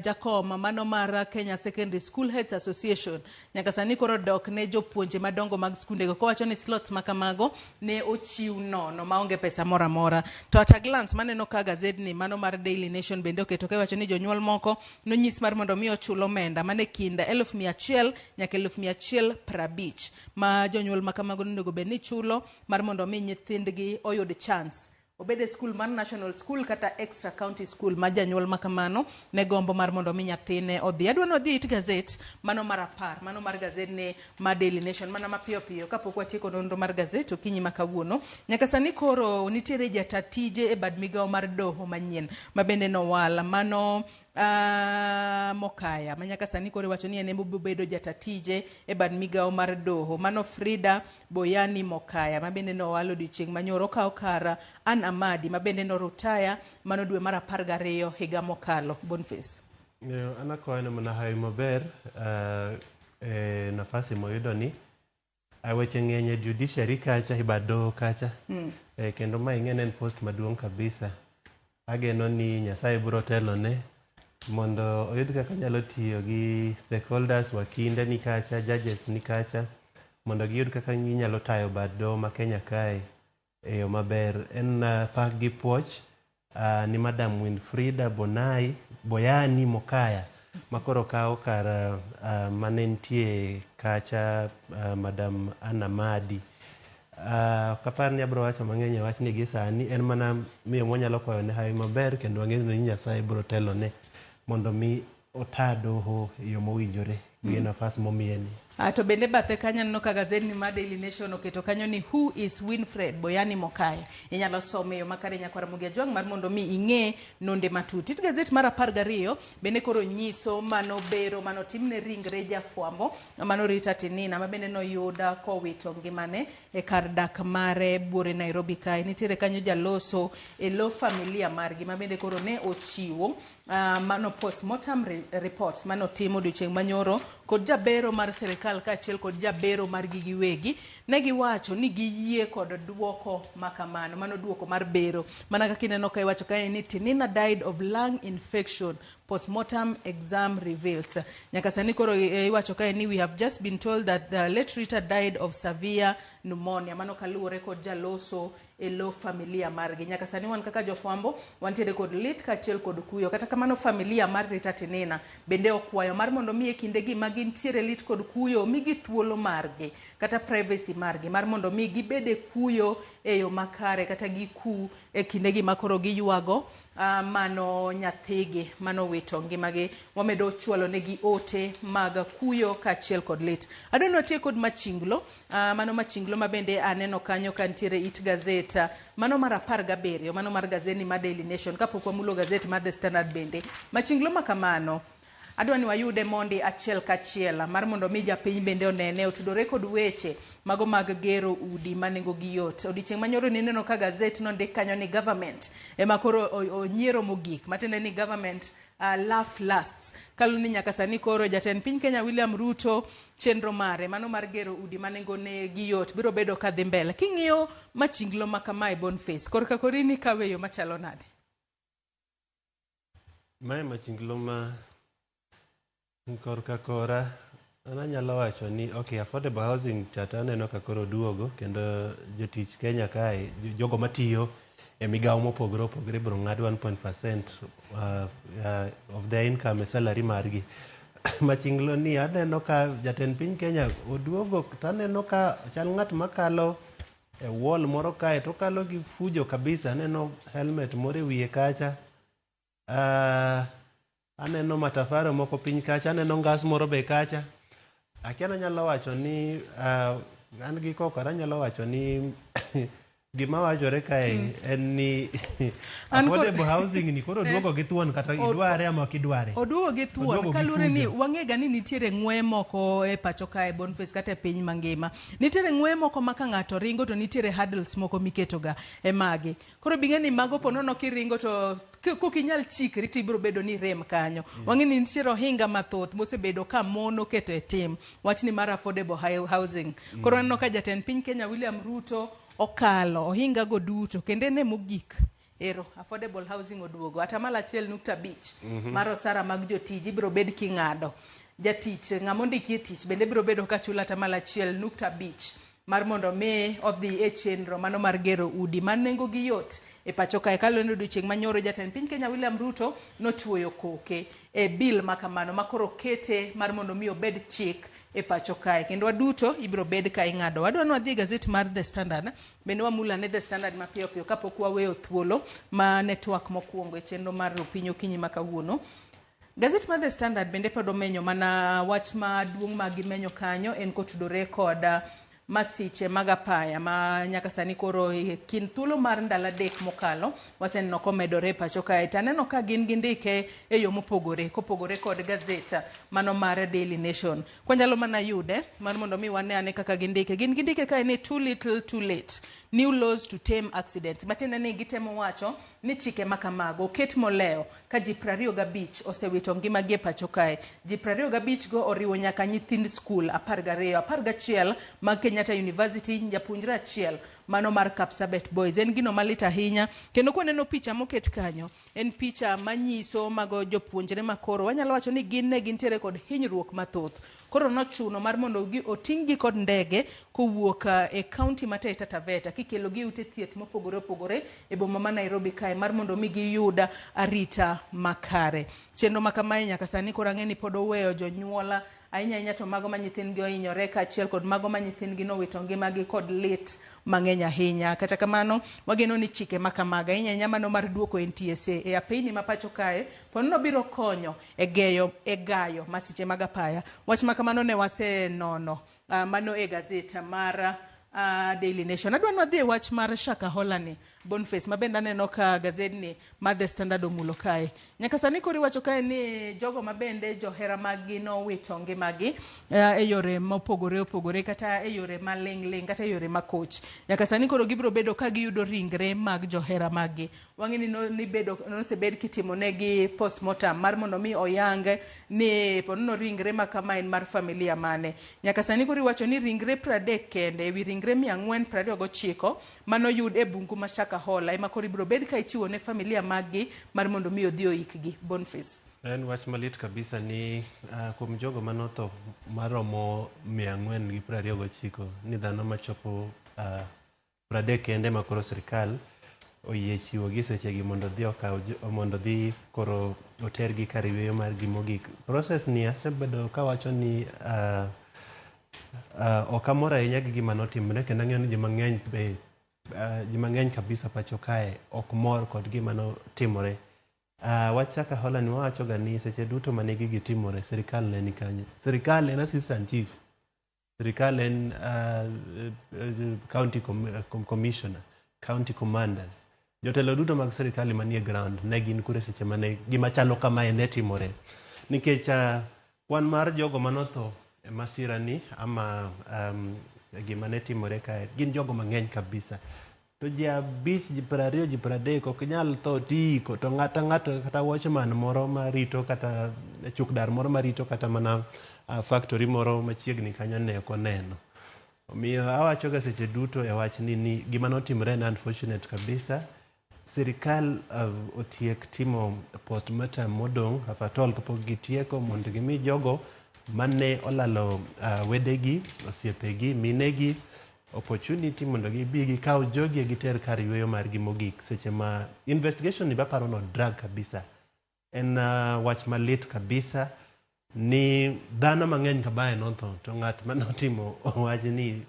Speaker 19: jakom mano mar Kenya Secondary School Heads Association nyaka sani koro dok ne jopuonje madongo mag skundego kowacho ni slots ma kamago ne ochiw nono maonge pesa moro amora. To at a glance maneno ka gazedni mano mar Daily Nation bende oketo ka iwacho ni jonyuol moko nonyis mar mondo mi ochul omenda mane kind 100,000 nyaka 150,000 ma jonyuol ma kamago onego bed ni chulo mar mondo mi nyithindgi oyud chance obed e skul mar national school kata extra county school ma janyuol ma kamano ne gombo mar mondo mi nyathine odhi. Adwa ni wadhi it gazet mano mar 10, mano mar gazet ni mar Daily Nation mana mapiyo piyo kapok watieko nonro mar gazet okinyi ma kawuono. Nyaka sani koro nitiere jata tije e bad migawo mar doho manyien ma bende nowal mano Mokaya ma nyaka sani koro iwacho ni en ema obiro bedo jata tije e bad migawo mar doho. Mano Frida Boyani Mokaya ma bende nowal odiochieng' manyoro okawo kar Ann Amadi ma bende norutaya mano dwe mar 12 higa mokalo. Boniface.
Speaker 6: An akwayo mana hawi maber e nafasi moyudo ni. Weche ng'eny e judiciary kacha, e bad doho kacha. Kendo ma ing'e ni en post maduong' kabisa. Ageno ni Nyasaye biro telone mondo oyud kaka onyalo tiyo gi stakeholders, wakinde ni kacha, judges ni kacha, mondo giyud kaka ginyalo tayo bad doho ma Kenya kae e yo maber. En pak gi puoch ni Madam Winfrida Bonai, Boyani Mokaya makoro kawo kar mane nitie kacha Madam Anna Madi. Ok apar ni abiro wacho mang'eny e wachni gi sani, en mana miyo mwanyalo kwayo ne hawi maber kendo wang'eyo ni Nyasaye biro telone mondo mi ota doho e yo mowinjore gi nafas momiye ni.
Speaker 19: To bende bathe kanyo aneno ka gazedni mar Daily Nation oketo kanyo ni who is Winfred Boyani Mokaya. Inyalo some e yo makare nyakwar Ramogi Ajwang' mar mondo mi ing'e nonde matut. It gazet mar 12 bende koro nyiso mano bero mano timne ringre jafwambo mano Rita Tinina ma bende noyuda kowito ngimane e kar dak mare buore Nairobi kae. Nitiere kanyo jaloso e lo familia margi ma bende koro ne ochiwo mano postmortem report manotimo odiochieng' manyoro kod jabero mar sirikal kaachiel kod jabero margi giwegi ne giwacho ni giyie kod duoko makamano, mano duoko mar bero. Mana kaka ineno ka iwacho kae ni Tinina died of lung infection, postmortem exam reveals. Nyaka sani koro iwacho kae ni we have just been told that the late Rita died of severe pneumonia. Mano kaluwore kod jaloso e lo familia margi. Nyaka sani wan kaka jofwambo wantiere kod lit kaachiel kod kuyo. Kata kamano familia mar Rita Tinina bende okwayo mar mondo mi e kindegi ma gintiere lit kod kuyo migi thuolo margi kata privacy margi mar mondo mi gibed e kuyo e yo makare kata giku e kindegi ma koro giywago mano nyathigi mano wito ngimagi. Wamedo chwalo negi ote mag kuyo kaachiel kod lit. Adwa ni watiek kod machinglo, mano machinglo ma bende aneno kanyo ka nitiere it gazet mano mar 17, mano mar gazeti mar Daily Nation kapok wamulo gazet mar The Standard bende. Machinglo ma kamano adwa ni wayude mondi achiel kachiel mar mondo mi japiny bende onene otudore kod weche mago mag gero udi ma nengogi yot. Odiochieng' manyoro nineno ka gazet nondik kanyo ni government ema koro onyiero mogik, matiende ni government laugh last. Kaluwore ni nyaka sani koro jatend piny Kenya William Ruto chenro mare mano mar gero udi ma nengone gi yot biro bedo ka dhi mbele. King'iyo machinglo ma kamae Boniface, korka kori ni kawe yo machalo nade?
Speaker 6: Mae machinglo ma korka kora an anyalo wacho ni okay, affordable housing cha to aneno ka koro duogo kendo jotich Kenya kae jogo matiyo e migawo mopogore opogore ibiro ng'ad 1% of their income e salary margi. Machinglo ni aneno ka jatend piny Kenya oduogo to aneno ka chal ng'at makalo e wall moro kae to okalo gi fujo kabisa. Aneno helmet moro e wiye kacha. Aneno matafari moko piny kacha, aneno ngas moro be kacha. Akia nanyalo wacho ni an gi kokora anyalo wacho ni gima wachore kae en ni
Speaker 19: An kod-
Speaker 6: affordable housing ni koro duogo gi thuon kata idware ama ok idware.
Speaker 19: Oduogo gi thuon
Speaker 6: Oduogo gi
Speaker 19: kaluwore ni
Speaker 6: fujo.
Speaker 19: wang'e ga ni nitiere ng'weye moko e pacho kae Boniface kata e piny mangima. Nitiere ng'weye moko ma ka ng'ato ringo to nitiere hurdles moko miketoga e magi. Koro bing'e ni mago po nono kiringo to kok inyal chikri to ibiro bedo ni irem kanyo. Wang'e ni nitiere ohinga mathoth mosebedo ka mono keto e tim wachni mar affordable housing. Koro aneno ka jatend piny Kenya William Ruto okalo ohinga go duto kendo en e mogik. Ero, affordable housing oduogo. Atamalo 1.5 mar osara mag jotij ibiro bed king'ado. Jatich, ng'ama ondiki e tich bende biro bedo ka chulo atamalo 1.5 mar mondo mi odhi e chenro mano mar gero udi ma nengo gi yot e pacho kae. Kaluwore ni odiochieng' manyoro jatend piny Kenya William Ruto nochuoyo koke e bill ma kamano ma koro kete mar mondo mi obed chik e pacho kae. Kendo waduto ibiro bed ka ing'ado. Wadwa ni wadhi e gazet mar The Standard, bende wamul ane The Standard mapiyo piyo kapok waweyo thuolo ma network mokwongo e chenro mar Rupiny Okinyi ma kawuono. Gazet mar The Standard bende pod omenyo mana wach maduong' ma gimenyo kanyo en kotudore kod masiche mag apaya ma nyaka sani koro e kind thuolo mar ndalo 3 mokalo waseneno komedore e pacho kae. To aneno ka gin gindike e yo mopogore kopogore kod gazet mano mar Daily Nation. Kwanyalo mana yude mar mondo mi wane ane kaka gindike. Gin gindike kae ni too little too late, new laws to tame accidents. Matiende ni gitemo wacho ni chike ma kamago oket molewo ka ji 25 osewito ngimagi e pacho kae. Ji 25 go oriwo nyaka nyithind skul 12, 11 mag Kenyatta University, japuonjre achiel mano mar Kapsabet Boys. En gino malit ahinya kendo kwaneno picha moket kanyo en picha manyiso mago jopuonjre makoro wanyalo wacho ni gin ne gintiere kod hinyruok mathoth. Koro nochuno mar mondo oting' gi kod ndege kowuok e kaunti ma Taita Taveta kikelo gi ute thieth mopogore opogore e boma ma Nairobi kae mar mondo mi giyud arita makare. Chenro ma kamae nyaka sani koro ang'e ni pod oweyo jonyuola ahinya ahinya to mago ma nyithindgi ohinyore kaachiel kod mago ma nyithindgi nowito ngimagi kod lit mang'eny ahinya. Kata kamano, wageno ni chike ma kamago ahinya ahinya mano mar duoko NTSA e apeyni ma pacho kae ponono biro konyo e geyo e gayo masiche mag apaya. Wach ma kamano ne wasenono mano e gazet mar Daily Nation. Adwa ni wadhi e wach mar Shakahola ni Boniface, ma bende aneno ka gazedni mar The Standard omulo kae. Nyaka sani koro iwacho kae ni jogo ma bende johera maggi nowito ngimagi e yore mopogore opogore kata e yore maling' ling' kata e yore makoch. Nyaka sani koro gibiro bedo ka giyudo ringre mag johera maggi. Wang'e ni nosebed kitimo negi postmortem mar mondo mi oyang ni ponono ringre ma kama en mar familia mane. Nyaka sani koro iwacho ni ringre 30 kende ewi ringre 429 manoyud e bungu ma Shakahola ema koro ibiro bed ka ichiwo ne familia maggi mar mondo mi odhi oikgi. Boniface.
Speaker 6: En wach malit kabisa ni kuom jogo manotho maromo 429 ni dhano machopo 30 kende ma koro sirikal oyie chiwo gi sechegi mondo dhi okaw mondo dhi koro otergi kar yweyo margi mogik. Process ni asebedo kawacho ni ok amor ahinya gi gima notimre kendo ang'eyo ni ji mang'eny be ji mang'eny kabisa pacho kae ok mor kod gima notimore. Wach Shakahola ni wawacho ga ni seche duto mane gigi timore sirikal ne ni kanye. Sirikal en assistant chief. Sirikal en county commissioner, county commanders. Jotelo duto mag sirikal manie ground ne gin kure seche mane gima chalo kamae ne timore. Nikech kwan mar jogo manotho e masira ni ama gima ne timore kae gin jogo mang'eny kabisa. To ji 5, ji 20, ji 30 ok nyal tho tiiko to ng'ato ang'ato kata watchman moro marito kata chukdar moro marito kata mana factory moro machiegni kanyo ne ok oneno. Omiyo awacho ga seche duto e wachni ni gima notimore en unfortunate kabisa. Sirikal otiek timo postmortem modong' afatol kapok gitieko mondo gimi jogo mane olalo wedegi, osiepegi, minegi opportunity mondo gibi gikaw jogi giter kar yweyo margi mogik. Seche ma investigation ni baparo no drag kabisa. En wach malit kabisa. Ni dhano mang'eny kabaye notho to ng'at manotimo wachni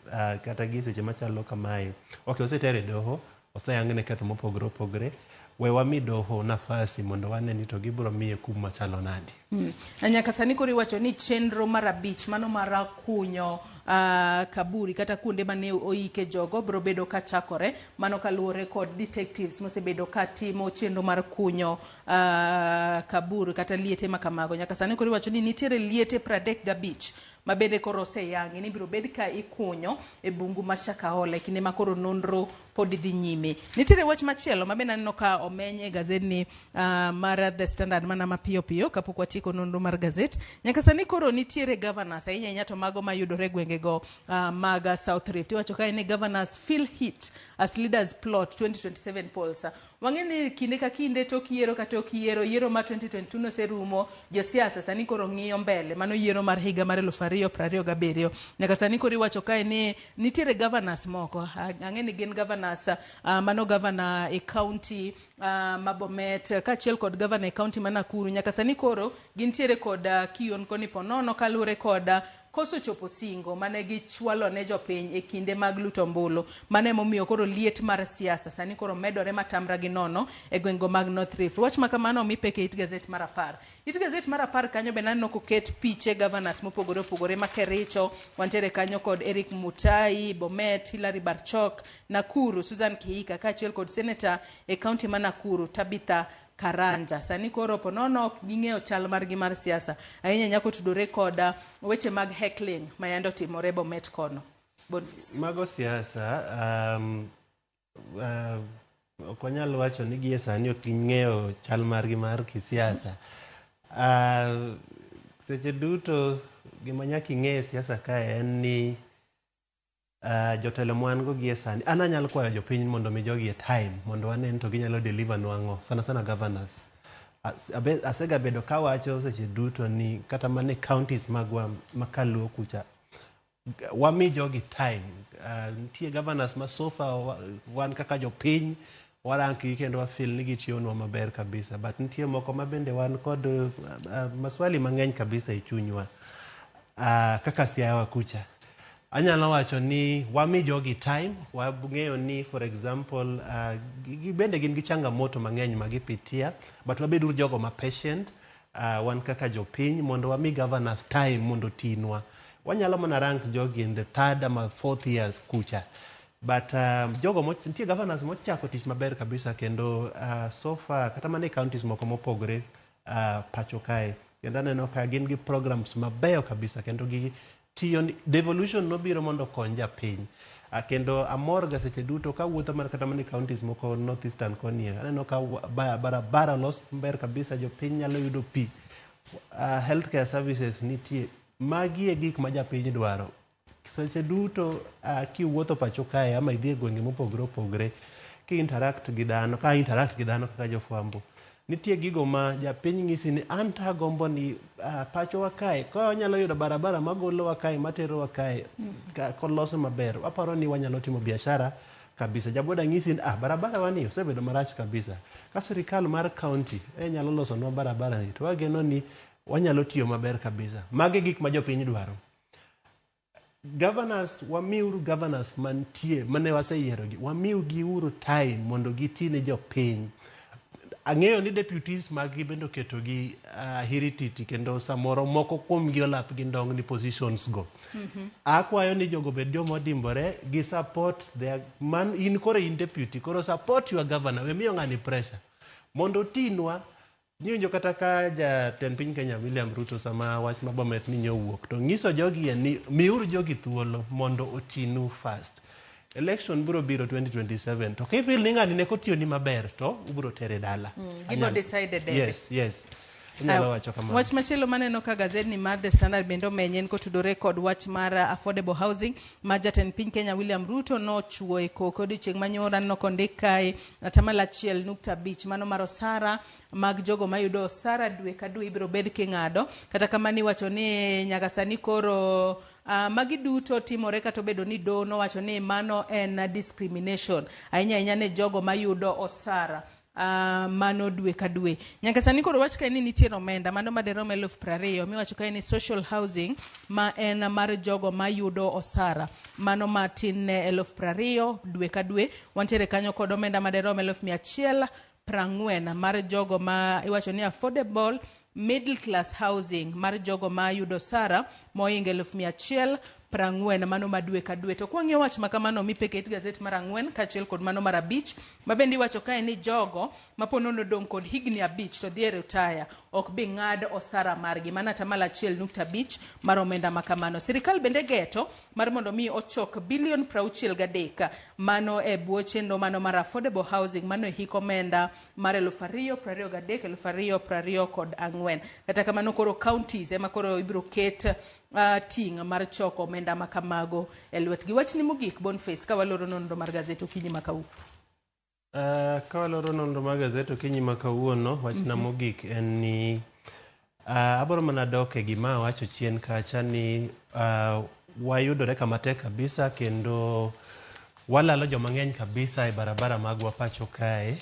Speaker 6: kata gi seche machalo kamae ok osetere e doho oseyangne ketho mopogore opogore we wami doho nafasi mondo wane ni to gibiro miye kum machalo nadi.
Speaker 19: Nyaka sani koro iwacho ni chenro mar abich mano mar kunyo kaburi kata kuonde mane oike jogo biro bedo ka chakore mano kaluwore kod detectives mosebedo ka timo chenro mar kunyo kaburi kata liete ma kamago. Nyaka sani koro iwacho ni nitiere liete 35 ma bende koro oseyangi ni ibiro bed ka ikunyo e bungu ma Shakahola e kinde ma koro nonro pod dhi nyime. Nitiere wach machielo ma bende aneno ka omeny e gazedni mar The Standard mana mapiyo piyo kapok watieko nonro mar gazet. Nyaka sani koro nitiere governors ahinya ahinya to mago mayudore e gwengego mag South Rift. Iwacho kae ni governors feel heat as leaders plot 2027 polls. Wang'e ni kinde ka kinde tok yiero ka tok yiero, yiero mar 2022 noserumo, josiasa sani koro ng'iyo mbele, mano yiero mar higa mar 2027. Nyaka sani koro iwacho kae ni nitiere governors moko, ang'e ni gin governors, mano governor e county ma Bomet, kaachiel kod governor e county ma Nakuru. Nyaka sani koro gintiere kod kionko ni ponono kaluwore kod koso chopo singo mane gichwalo ne jopiny e kinde mag luto ombulu. Mano emomiyo koro liet mar siasa sani koro medore matamra gi nono e gwengego mag North Rift. Wach ma kamano omi pek e it gazet mar 10. It gazet mar 10 kanyo bende aneno koket piche governors mopogore opogore ma Kericho, wantiere kanyo kod Eric Mutai, Bomet, Hilary Barchok, Nakuru, Susan Kihika, kaachiel kod senator e county ma Nakuru, Tabitha Karanja. Sani koro ponono ok ging'eyo chal margi mar siasa. Ahinya ahinya kotudore kod weche mag heckling ma yande otimore Bomet kono. Boniface.
Speaker 6: Mago siasa, ok wanyal wacho ni gie sani ok ging'eyo chal margi mar kisiasa. Seche duto gima nyaka ing'e e siasa kae en ni jotelo mwan go gie sani, an anyalo kwayo jopiny mondo mi jogi e time mondo wane to ginyalo deliver nwa ang'o, sana sana governors. Asegabedo kawacho seche duto ni kata mana e counties magwa makaluo kucha, wami jogi time. Nitie governors ma so far wan kaka jopiny warank gi kendo wafeel ni gitiyonwa maber kabisa, but nitie moko ma bende wan kod maswali mang'eny kabisa e chunywa. Kaka Siaya kucha. Anyalo wacho ni wami jogi time, wang'eyo ni for example, bende gin gi changamoto mang'eny ma gipitia, but wabeduru jogo ma patient, wan kaka jopiny mondo wami governors time mondo otinwa. Wanyalo mana rank jogi in the third ama fourth years kucha. But jogo nitie governors mochako tich maber kabisa kendo so far kata mana e counties moko mopogore pacho kae. Kendo aneno ka gin gi programs mabeyo kabisa kendo gi tiyo ni devolution nobiro mondo okony japiny. Kendo amor ga seche duto kawuotho mana kata mana e counties moko North Eastern koni, aneno ka barabara olos maber kabisa, jopiny nyalo yudo pi. Healthcare services nitie. Magi e gik ma japiny dwaro. Seche duto kiwuotho pacho kae ama idhi e gwenge mopogore opogore, ki interact gi dhano, ka interact gi dhano kaka jofwambo, nitie gigo ma japiny ng'isi ni an to agombo ni pachowa kae ka wanyalo yudo barabara magolowa kae materowa kae koloso maber, waparo ni wanyalo timo biashara kabisa. Jaboda ng'isi ni barabara wani osebedo marach kabisa. Ka sirikal mar county nyalo losonwa barabara ni to wageno ni wanyalo tiyo maber kabisa. Magi gik ma jopiny dwaro. Governors, wamiuru governors mantie mane waseyierogi, wamiugiuru time mondo giti ne jopiny. Ang'eyo ni deputies maggi bende oketogi hirititi kendo samoro moko kuomgi olap gi ndong' ni positions go. Akwayo ni jogo bed joma odimbore gi support their man, in koro in deputy, koro support your governor, we miyo ng'ani pressure mondo otinwa. Niwinjo kata ka jatend piny Kenya William Ruto sama wach ma Bomet ni nyowuok to ng'iso jogi ni miuru jogi thuolo mondo otinu fast. Election biro biro 2027 to kifeel ni ng'ani ne kotiyoni maber to ubiro tere dala.
Speaker 19: Gibiro decide e debe.
Speaker 6: Yes, yes. Anyalo wacho kamano.
Speaker 19: Wach machielo maneno ka gazet ni mar The Standard bende omenye en kotudore kod wach mar affordable housing ma jatend piny Kenya William Ruto nochuo e koko odiochieng' manyoro. Aneno kondik kae 1.5% mano mar osara mag jogo mayudo osara dwe ka dwe ibiro bed king'ado. Kata kamano iwacho ni nyaka sani koro magi duto timore kata obedo ni doho nowacho ni mano en discrimination ahinya ahinya ne jogo mayudo osara. Mano dwe ka dwe. Nyaka sani koro wach kae ni nitie omenda mano maderom 20,000 miwacho kae ni social housing ma en mar jogo mayudo osara mano matin ne 20,000 dwe ka dwe. Wantiere kanyo kod omenda maderom 140,000 mar jogo ma iwacho ni affordable middle class housing mar jogo ma yudo osara mohingo 140,000 mano ma dwe ka dwe. To kwang'iyo wach ma kamano mipeke it gazet mar 4 kaachiel kod mano mar 5 ma bende iwacho kae ni jogo ma po nono odong' kod higni 5 to dhi e retire ok bi ng'ad osara margi mana 1.5% mar omenda ma kamano. Sirikal bende geto mar mondo mi ochok bilion 63 mano e bwo chenro mano mar affordable housing mano e hik omenda mar 2023 2024. Kata kamano koro counties ema koro ibiro ket ting' mar choko omenda ma kamago e lwetgi. Wachni mogik Boniface ka waloro nonro mar gazet okinyi ma kawuono.
Speaker 6: Ka waloro nonro mar gazet okinyi ma kawuono, wachna mogik en ni abiro mana dok e gima awacho chien kacha ni wayudore kama tek kabisa kendo walalo joma ng'eny kabisa e barabara magwa pacho kae.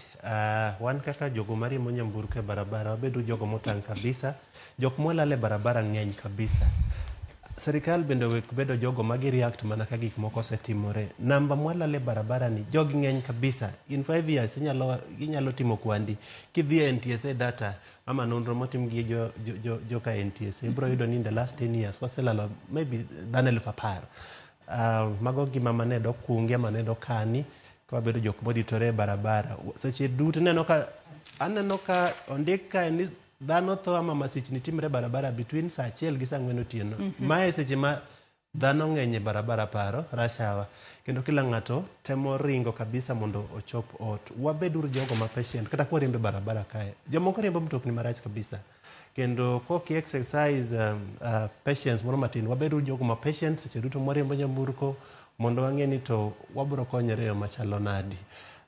Speaker 6: Wan kaka jogo mariembo nyamburko e barabara wabedo jogo motang' kabisa. Jok mwalalo e barabara ng'eny kabisa. Sirikal bende owek bedo jogo ma gi react mana ka gik moko osetimore. Namba mwalalo e barabara ni jogi ng'eny kabisa. In 5 years inyalo timo kwandi. Kidhi e NTSA data ama nonro motim gi joka NTSA ibiro yudo ni in the last 10 years waselalo maybe dhano 10,000. Mago gima mane dokungi ama ne dokani ka wabedo jok moritore e barabara. Seche duto aneno ka ondik kae ni dhano tho ama masichni timre e barabara between saa 1 gi saa 4 otieno. Mae seche ma dhano ng'eny e barabara paro rush hour kendo kila ng'ato temo ringo kabisa mondo ochop ot. Wabeduru jogo ma patient kata kwariembo e barabara kae. Jomoko riembo mtokni marach kabisa. Kendo koki exercise patience moro matin, wabeduru jogo ma patient seche duto mwariembo nyamburko mondo wang'e ni to wabiro konyore e yo machalo nadi.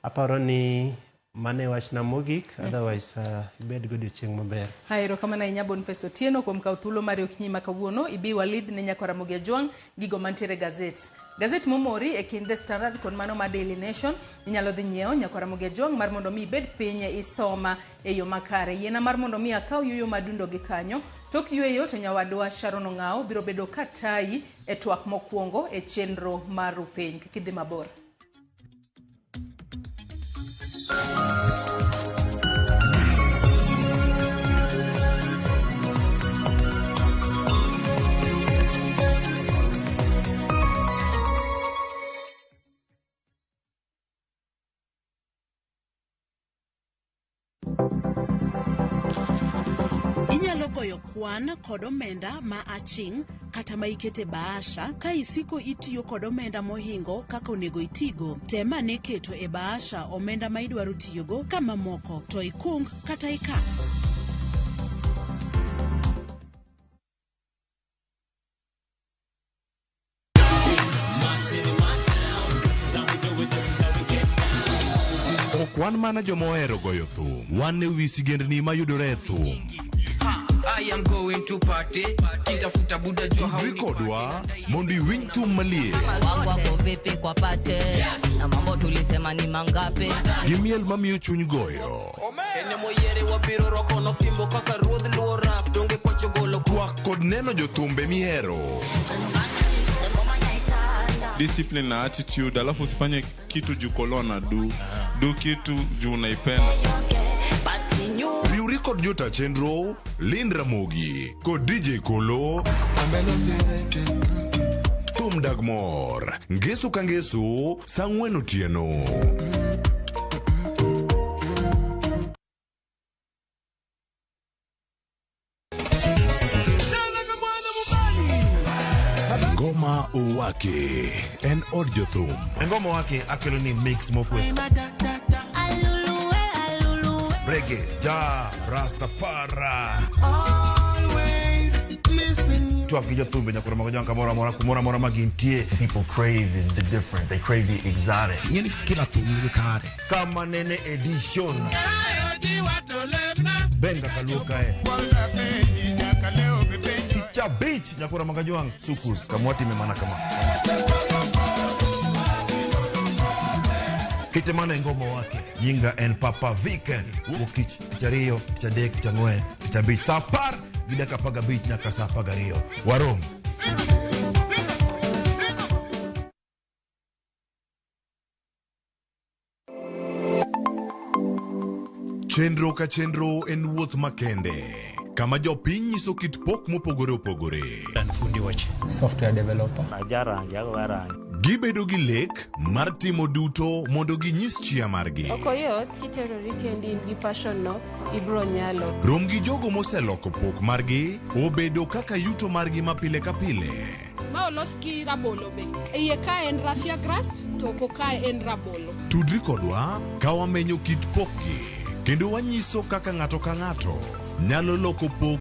Speaker 6: Aparo ni mane wachna mogik, otherwise ibed godiochieng' maber.
Speaker 19: Erokamano ahinya Boniface Otieno kuom kawo thuolo mari okinyi ma kawuono ibi walidh ne nyakwa Ramogi Ajwang' gigo mantiere e gazet. Gazet momori e kind The Standard kod mano mar Daily Nation inyalo dhi nyiewo nyakwa Ramogi Ajwang' mar mondo mi ibed piny isoma e yo makare. Yiena mar mondo mi akaw yueyo madundo gi kanyo. Tok yueyo to nyawadwa Sharon Ong'awo biro bedo katayi e twak mokwongo e chenro mar Rupiny. Kik idhi mabor.
Speaker 4: Inyalo goyo kwan kod omenda ma aching' kata ma ikete bahasha ka isiko itiyo kod omenda mohingo kaka onego itigo. Tem ane keto e bahasha omenda ma idwaro tiyogo ka mamoko to ikung kata ikan.
Speaker 5: Ok wan mana joma ohero goyo thum, wan e wi sigendni mayudore e thum.
Speaker 20: I am going to party kitafuta buda jua
Speaker 5: Tudri kodwa mondo iwinj thum maliet
Speaker 21: Wangu wako vipi kwa pate na mambo tulisema ni mangapi
Speaker 5: gi miel mamiyo chuny goyo.
Speaker 20: Ene moyiere wabiro rwako nosimbo kaka ruodh luo rap donge kwacho golo
Speaker 5: Twak kod neno jothumbe mihero.
Speaker 22: Discipline na attitude, alafu usifanye kitu juu kolona du kitu juu unaipenda.
Speaker 5: Riwri kod jota chenro Lind Ramogi kod DJ Kolo. Thum dag mor ngeso ka ngeso saa 4 otieno. Ngoma Owake en od jothum.
Speaker 24: Ngoma Owake akelo ni mix mofwe. Reggae, ja, Rastafari. Twak gi jothumbe nyakoro mag jwanka moro amora kumoro amora ma gintie.
Speaker 8: People crave is the different. They crave the exotic.
Speaker 24: Ing'eni kila thum nigi kare. Kama nene edition. Benga kaluo kae. Picha beach nyakoro mag jwang' sukus kamwatime mana kama. Kite mana e Ngoma Owake. Nyinga en Papa Vic. Wuok tich, tich ariyo, tich adek, tich ang'wen, tich abich, saa 10:15 nyaka saa 12. Warom.
Speaker 5: Chenro ka chenro en wuoth makende kama jopiny nyiso kit pok mopogore opogore.
Speaker 3: Fundi weche. Software developer.
Speaker 7: Ajarangi, agoga rangi.
Speaker 5: Gibedo gi lek mar timo duto mondo ginyis chia margi.
Speaker 10: Ok oyot, kiterori kendi in gi passion no, ibro nyalo.
Speaker 5: Rom gi jogo moseloko pok margi obedo kaka yuto margi ma pile ka pile.
Speaker 11: Ma olos gi rabolo be. E iye kae en raffia grass to oko kae en rabolo.
Speaker 5: Tudri kodwa ka wamenyo kit pokgi kendo wanyiso kaka ng'ato ka ng'ato nyalo loko pok.